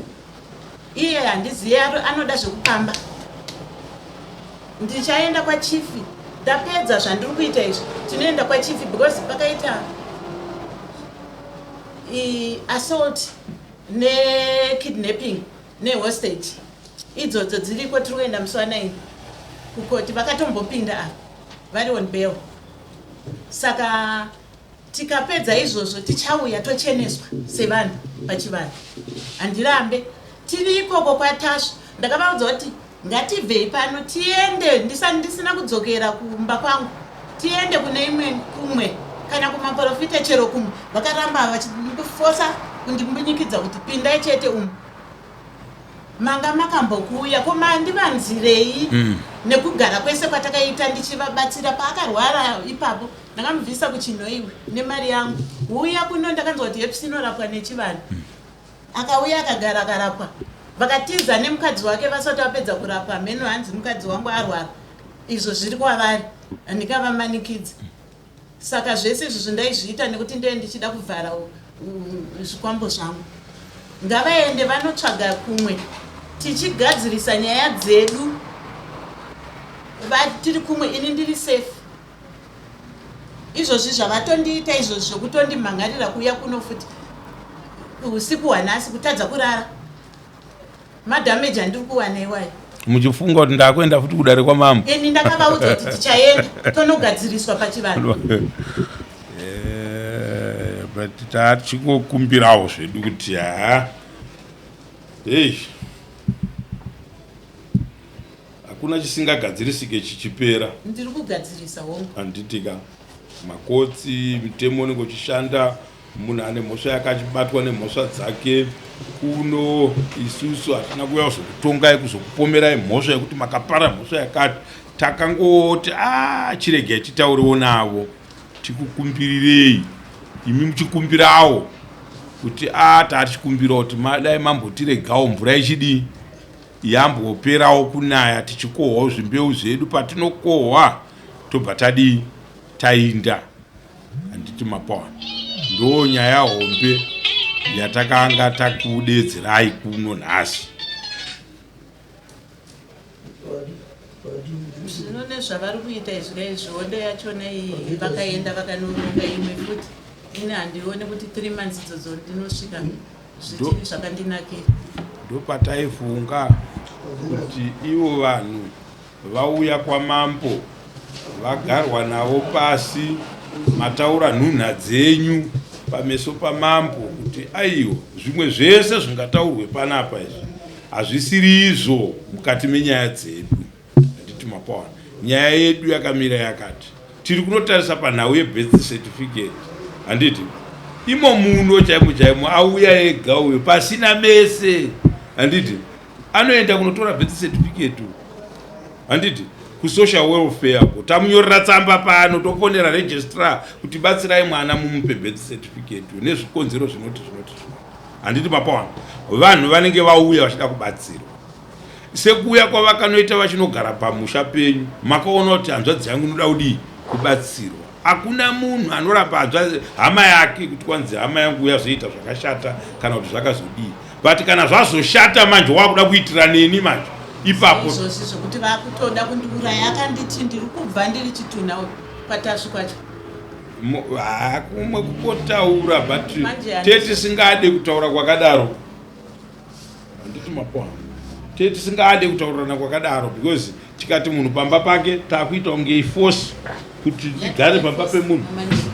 iye handiziye, anoda zvekupamba. Ndichaenda kwachief, ndapedza zvandiri kuita izvi, tinoenda kwachief because pakaita assault nekidnapping nehostage, idzodzo dziriko. Tiri kuenda musi wa9 kukoti. Vakatombopinda ava vari on bail, saka tikapedza izvozvo tichauya tocheneswa sevanhu pachivanhu. Handirambe tiri ikoko kwaTasva. Ndakavaudza kuti ngatibvei pano tiende, ndisina kudzokera kumba kwangu, tiende kune imwe kumwe kana kumaprofita chero kumwe. Vakaramba vachikufosa kundimbunyikidza kuti pindai chete umu manga makambokuuya ko mandivanzirei nekugara kwese kwatakaita ndichivabatsira. Paakarwara ipapo ndakamubvisa kuChinhoiwe nemari yangu, uya kuno, ndakanzwa kuti herpes inorapwa nechivanhu. Akauya akagara akarapwa, vakatiza nemukadzi wake vasati vapedza kurapwa. Mheno, hanzi mukadzi wangu arwara. Izvo zviri kwavari, handingavamanikidzi. Saka zvese izvozvo ndaizviita nekuti ndee ndichida kuvhara zvikwambo zvangu. Ngavaende vanotsvaga kumwe, tichigadzirisa nyaya dzedu tiri kumwe. Ini ndiri safe. Izvozvi zvavatondiita izvozvi zvekutondimhangarira kuuya kuno futi usiku hwanhasi, kutadza kurara, madamage andiri kuwana iwayo. Muchifunga kuti ndakuenda futi kudare kwamambo? Ini ndakavaudza kuti tichaenda tonogadziriswa pachivanhu. But tachingokumbirawo zvedu kuti ha, ei, hakuna chisingagadzirisike chichipera. Ndiri kugadzirisa, hongu. Handitika makotsi mutemo unenge uchishanda, munhu ane mhosva yakachibatwa nemhosva dzake. Kuno isusu hatina kuuya kuzokutongai, kuzokupomerai mhosva yekuti makapara mhosva yakati. Takangoti a chiregai titaurewo navo, tikukumbirirei imi muchikumbirawo kuti a tatichikumbirawo kuti madai mambotiregawo mvura ichidii yamboperawo kunaya, tichikohwawo zvimbeu zvedu. Patinokohwa tobva tadii, tainda. Handiti mapawa? Ndo nyaya hombe. yatakanga takudeedzerai kuno nhasi. Zvino nezvavari kuita izvi ka izvi hondo yachona iyi vakaenda vakanoronga imwe futi ini handione kuti three months idzodzo ndinosvika zvichiri zvakandinakira. Ndopataifunga kuti ivo vanhu vauya kwamambo vagarwa navo pasi mataura nhunha dzenyu pameso pamambo kuti aiwa zvimwe zvese zvingataurwe panapa izvi hazvisiri izvo mukati menyaya dzedu handiti mapawana nyaya yedu yakamira yakati tiri kunotarisa panhau yebirth certificate handiti imo muno chaimo chaimo auya ega uyo pasina mese handiti anoenda kunotora birth certificate handiti kusocial welfare ko tamunyorera tsamba pano tofonera registrar kuti batsirai mwana mumupe birth certificate nezvikonzero zvinoti zvinoti handiti papawana vanhu vanenge vauya vachida kubatsirwa sekuuya kwavakanoita vachinogara pamusha penyu makaona kuti hanzvadzi yangu inoda kudii kubatsirwa hakuna munhu anoramba hanzvadzi hama yake kuti kwanzi hama yangu yazoita zvakashata kana kuti zvakazodii but kana zvazoshata manje wakuda kuitira neni manje ipapo izvozvi zvekuti vakutoda kundiuraya akanditi ndiri kubva ndiri chitunha kwatasvu kwacho hakumwe kukotaura but tetisingade kutaura kwakadaro handiti mapoa te tisingade kutaurirana kwakadaro because tikati munhu pamba pake takuita kunge iforce kuti tigare pamba pemunhu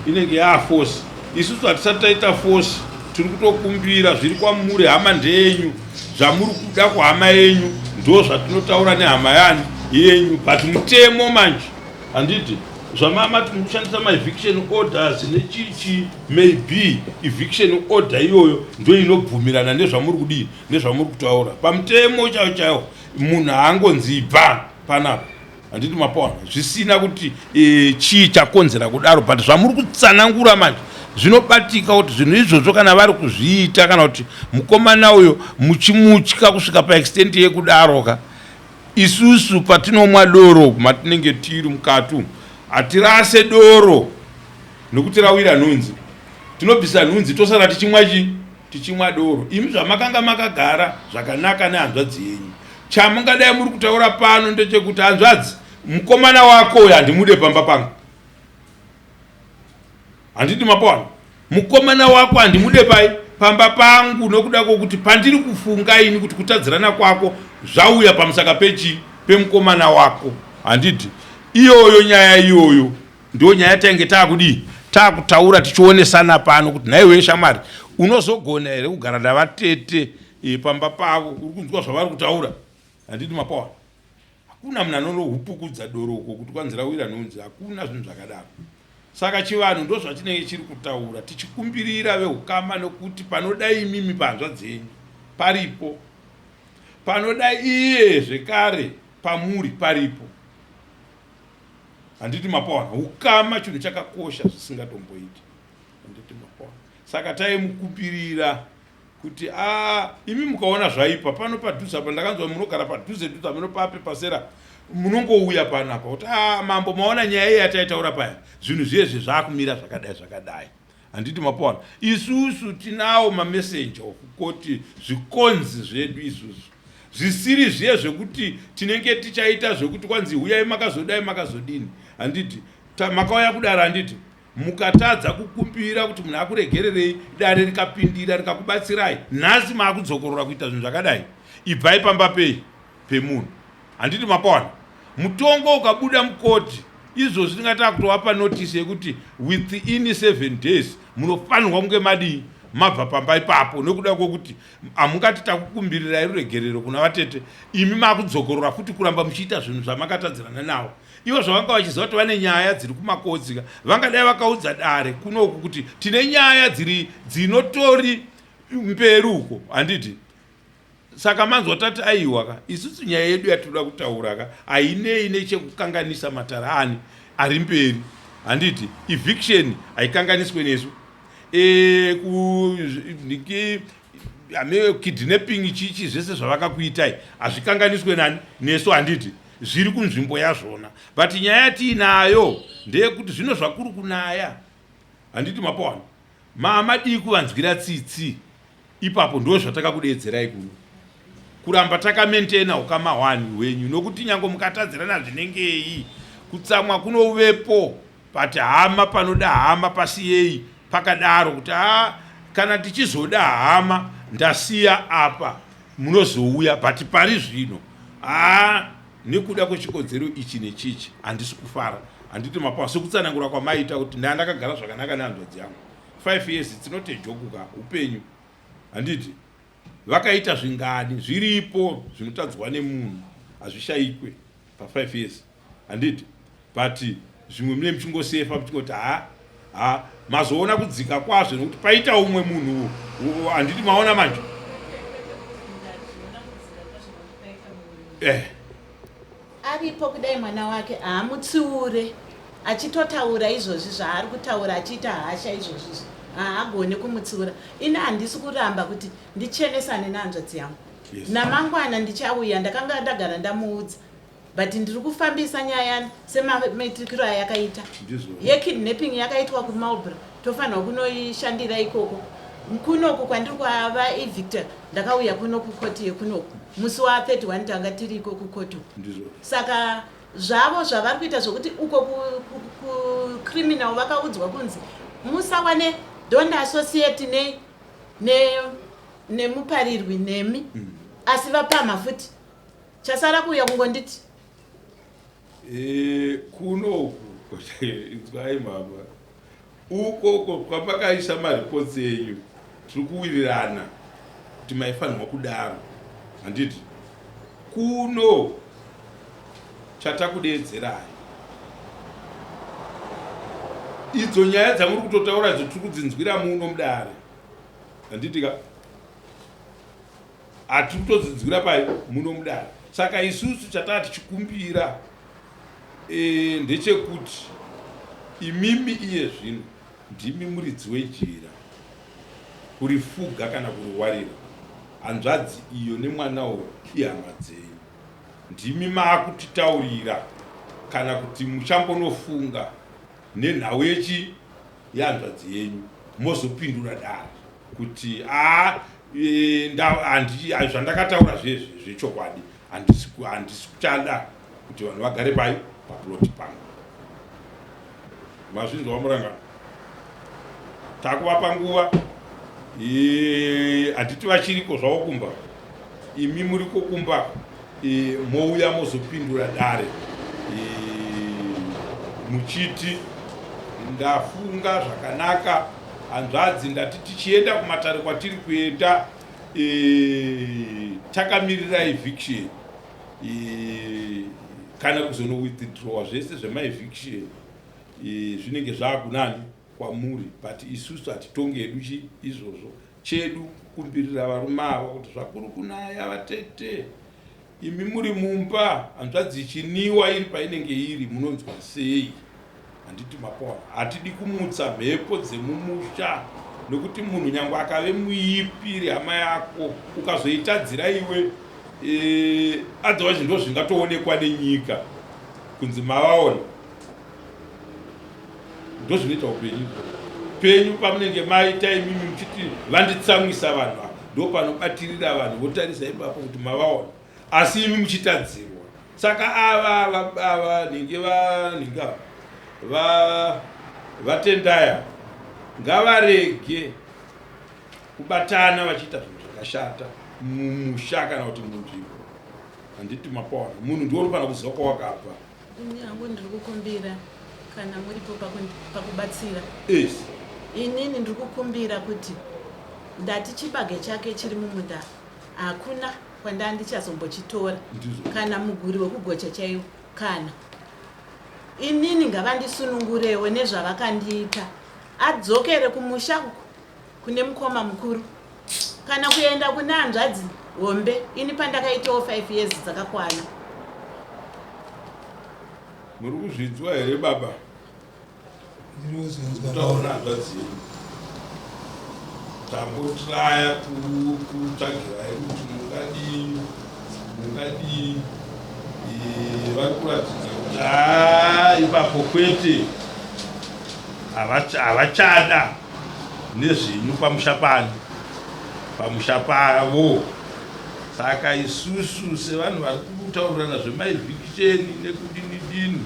inenge yaaforce isusu hatisati taita force tiri kutokumbira zviri kwamuri hama ndeyenyu zvamuri kuda kuhama yenyu ndo zvatinotaura nehama yani yenyu but mutemo manje handiti zvamamati mukushandisa maeviction orders nechichi maybe eviction order iyoyo ndo inobvumirana nezvamuri kudii nezvamuri kutaura pamutemo chaiwo chaiwo munhu haangonzi ibva panapa handiti mapaona zvisina kuti e, chii chakonzera kudaro but zvamuri kutsanangura manje zvinobatika kuti zvinhu izvozvo kana vari kuzviita kana kuti mukomana uyo muchimutya kusvika paextent yekudaroka Isusu patinomwa doro matinenge tiri mukati umu hatirase doro nokuti rawira nhunzi. Tinobvisa nhunzi tosara tichimwa chii? Tichimwa doro. Imi zvamakanga makagara zvakanaka nehanzvadzi yenyu. Chamungadai muri kutaura pano ndechekuti hanzvadzi, mukomana wako uyo handimude pamba pangu. Handiti mapaona? Mukomana wako handimude pai pamba pangu nokuda kwokuti pandiri kufunga ini kuti kutadzirana kwako zvauya pamusaka pechi pemukomana wako. Handiti iyoyo nyaya iyoyo ndo nyaya tainge taakudii taakutaura tichionesana pano kuti nhaiwe shamwari unozogona here kugara navatete e, pamba pavo uri kunzwa zvavari kutaura handiti mapaona Hakuna munhu anonohupukudza doro uko kuti kwanzi rawira nhunzi, hakuna zvinhu zvakadaro. Saka chivanhu ndozvachinenge chiri kutaura tichikumbirira veukama nokuti panoda imimi pahanzvadzi yenyu paripo, panoda iye zvekare pamuri paripo. Handiti mapaona, ukama chinhu chakakosha zvisingatomboiti. Handiti mapaona. Saka taimukumbirira kuti a ah, imi mukaona zvaipa pano padhuze apa ndakanzwa munogara padhuze dhuze ameno papi pasera munongouya panapa kuti a ah, mambo maona nyaya iye yataitaura paya zvinhu zviyezvi zvakumira zvakadai zvakadai handiti mapowana isusu tinawo mamessenger of koti zvikonzi zvedu isusu zvisiri zviye zvekuti tinenge tichaita zvekuti kwanzi huyai makazodai makazodini handiti makauya kudaro handiti Mukatadza kukumbira kuti munhu akuregererei, dare rikapindira rikakubatsirai, nhasi maakudzokorora kuita zvinhu zvakadai, ibvai pamba pei pemunhu. Handiti mapawana? Mutongo ukabuda mukoti izvozvi tinga takutovapa notice yekuti within 7 days munofanirwa kunge madii mabva pamba ipapo nekuda kwokuti hamungati takukumbirirai ruregerero kuna vatete imi makudzokorora futi kuramba muchiita zvinhu zvamakatadzirana nawo Ivo zvavanga vachiziva kuti vane nyaya dziri kumakotsi ka vangadai vakaudza dare kunoku kuti tine nyaya dziri dzinotori mberi uko handiti saka manzwa tati aiwa ka isusu nyaya yedu yatinoda kutaura ka hainei nechekukanganisa matara ani ari mberi handiti eviction haikanganiswe nesu e, ku, kidnapping chichi zvese zvavakakuitai hazvikanganiswe nani nesu handiti zviri kunzvimbo yazvona but nyaya yatiinayo ndeyekuti zvino zvakuri kunaya handiti mapowana maamadii kuvanzwira tsitsi Ipapo ndo zvatakakudeedzerai kuno kuramba takamentena ukama hwani hwenyu nokuti nyange mukatadzirana zvinengei kutsamwa kunovepo but hama panoda hama pasiyei pakadaro kuti a kana tichizoda hama ndasiya apa munozouya but pari zvino a nekuda kwechikonzero ichi nechichi handisi kufara handiti mapawa sekutsanangura kwamaita kuti ndaa ndakagara zvakanaka nehanzvadzi yangu 5 years it's not a joke ka upenyu handiti vakaita zvingani zviripo zvinotadzwa nemunhu hazvishaikwe pa5 years handiti but zvimwe mune muchingosefa muchingoti ha ha mazoona kudzika kwazvo nekuti paita umwe munhu handiti maona manje eh. Aripo kudai mwana wake haamutsiure achitotaura izvozvi zvaari kutaura achiita hasha izvozvizvi haagone kumutsiura ini handisi kuramba kuti ndichenesane nehanzvadzi yangu yes. Namangwana ndichauya ndakanga ndagara ndamuudza but ndiri kufambisa nyaya semaitikiro ayakaita yekidnapping yakaitwa kumalbra tofanirwa kunoishandira ikoko kunoku kwandiri kwava evictor ndakauya kuno kukoti yekunoku musi wa 31 tanga tiriko kukoti saka zvavo zvavari kuita zvokuti uko kucriminal vakaudzwa kunzi musawane don't associate ne nemuparirwi nemi mm. Asi vapamha futi chasara kuuya kungonditi e, kuno uku inzwai mama ukoko kwamakaisa mareports enyu tiri kuwirirana kuti maifanirwa kudaro handiti kuno chatakudeedzerai idzo nyaya dzamuri kutotaura idzo tiri kudzinzwira muno mudare handiti ka hatiri kutodzinzwira pai muno mudare saka isusu chataa tichikumbira e, ndechekuti imimi iye zvino ndimi muridzi wejira kurifuga kana kuriwarira hanzvadzi iyo nemwana uyo ihama dzenyu ndimi maakutitaurira kana kuti muchambonofunga nenhau yechi yehanzvadzi yenyu mozopindura dare kuti a e, zvandakataura zvezvi zvechokwadi handisi kuchada kuti vanhu vagare pai paploti pangu mazvinzwa muranga takuvapa nguva handiti vachiriko zvavo kumba imi muriko kumba e, mouya mozopindura dare e, muchiti ndafunga zvakanaka hanzvadzi ndati tichienda kumatare kwatiri kuenda e, takamirira eviction e, kana kuzono withdrawa zvese zvemaeviction e, zvinenge zvaakunani kwamuri but isusu hatitonge hedu chi izvozvo chedu kukumbirira varume ava kuti zvakuri kunaya vatete Imi muri mumba hanzvadzi ichiniwa iri painenge iri munonzwa sei? Handiti mapaona hatidi kumutsa mhepo dzemumusha nokuti munhu nyangwe akave muipi iri hama yako ukazoitadzira iwe e, otherwise ndo zvingatoonekwa nenyika kunzi mavaona ndozvinoita upenyu penyu pamunenge maita imimi muchiti vanditsamwisa vanhu ava ndo panobatirira vanhu votarisa ipapo kuti mavaona asi imi muchitadzirwa saka ava ava nhingi vanhingi ava va vatendaya ngavarege kubatana vachiita zvinhu zvakashata mumusha kana kuti munzvimbo handiti mapaona munhu ndiwo unofanira kuziva kwawakabva Ini hangu ndiri kukumbira kana muripo pakubatsira. Yes. Inini ndiri kukumbira kuti ndati chibage chake chiri mumunda hakuna kwandaa ndichazombochitora kana muguri wekugocha chaiwo kana inini ngavandisunungurewo nezvavakandiita adzokere kumusha uku kune mukoma mukuru kana kuenda kune hanzvadzi hombe ini pandakaitawo 5 years dzakakwana. Muri kuzvinzwa here baba? Ndiri kuzvinzwa. Taona hanzvadzi yedu. Tambotraya kutsvagirai kuti mungadii mungadii vari kuratidza kuti haa ipapo kwete havachada nezvenyu pamusha pano. pamusha pavo. Saka isusu sevanhu vari kutaurirana zvemaevhikisheni nekudini dini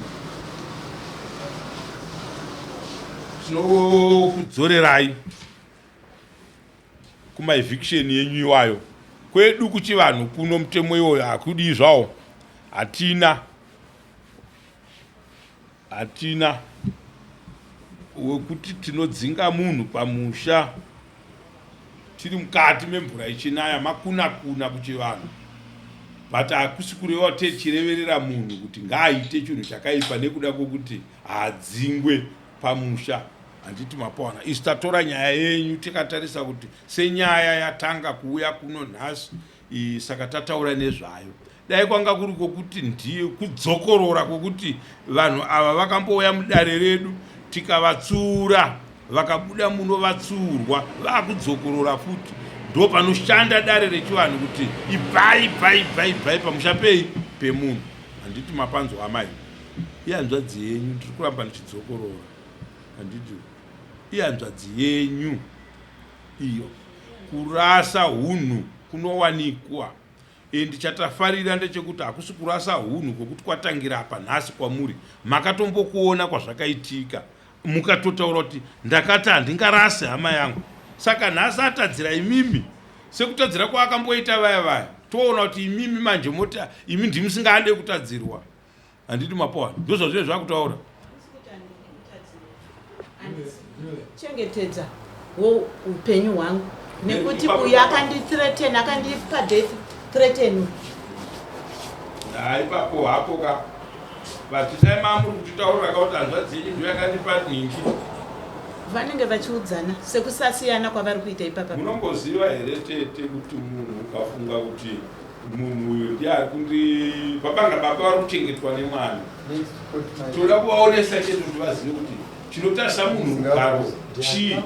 tinokudzorerai kumaeviction yenyu iwayo. Kwedu kuchivanhu kuno mutemo iwoyo hakudii zvawo, hatina hatina wekuti tinodzinga munhu pamusha tiri mukati memvura ichinaya makunakuna kuchivanhu but hakusi kureva tichireverera munhu kuti ngaaite chinhu chakaipa nekuda kwekuti haadzingwe pamusha handiti mapawana isu tatora nyaya yenyu tikatarisa kuti senyaya yatanga kuuya kuno nhasi saka tataura nezvayo dai kwanga kuri kwokuti ndiye kudzokorora kwokuti vanhu ava vakambouya mudare redu tikavatsiura vakabuda muno vatsiurwa vakudzokorora futi ndo panoshanda dare rechivanhu kuti ibvai ibvai ibvai ibvai pamusha pei pemunhu handiti mapanzwa amai ihanzvadzi yenyu ndiri kuramba ndichidzokorora handiti ihanzvadzi yenyu iyo kurasa hunhu kunowanikwa and chatafarira ndechekuti hakusi kurasa hunhu kwekuti kwatangira apa nhasi kwamuri makatombokuona kwazvakaitika mukatotaura kuti ndakati handingarase hama yangu saka nhasi atadzira imimi sekutadzira kwaakamboita vaya vaya toona kuti imimi manje moti imi ndimusingade kutadzirwa handiti mapoa ndozvazvinenge zvakutaura chengetedza wo upenyu hwangu nekuti uyu akandithreaten akandipa death threaten ha ipapo hapo ka but dai mamuri kutitaurira ka kuti hanzvadzi yenyu ndiyo yakandipa nhingi vanenge vachiudzana sekusasiyana kwavari kuita ipapa munomboziva here tete kuti munhu ukafunga kuti munhu uyu ndiye ari kundi baba nga baba vari kuchengetwa nemwana toda kuvaonesa chete kuti vazive kuti chinotarisa munhu rugaro chii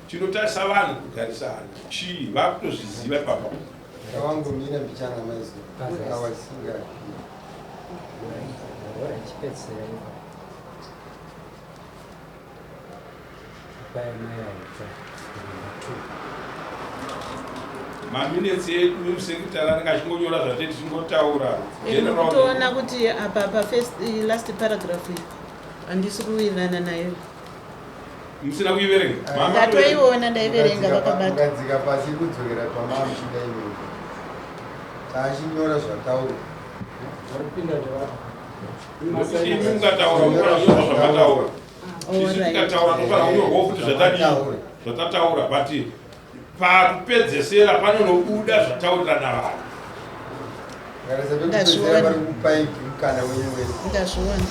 chinotarisa vanhu kugarisana chii vakutozviziva ipapa Wangomira mbichana maizo. Awasinga. Maminetsi edu sekitari anenge achingonyora zvatee tichingotaura. Kutoona kuti apa pafirst last paragraph iyi handisi kuwirirana nayo. Musina kuiverenga? Ndatoiona ndaiverenga vakabata. Mukadzika pasi kudzokera pamamuchida iwewe. Taachinyora zvataurwa. Varikupinda ndevapa. Imi mukataura munofanira kunyorwa zvamataura. Isu tikataura tofanira kunyorwawo futi zvatadii zvatataura but pakupedzesera panonobuda zvataurirana vanhu. Ndazviona. Vari kupai mukana wenyu wese. Ndazviona.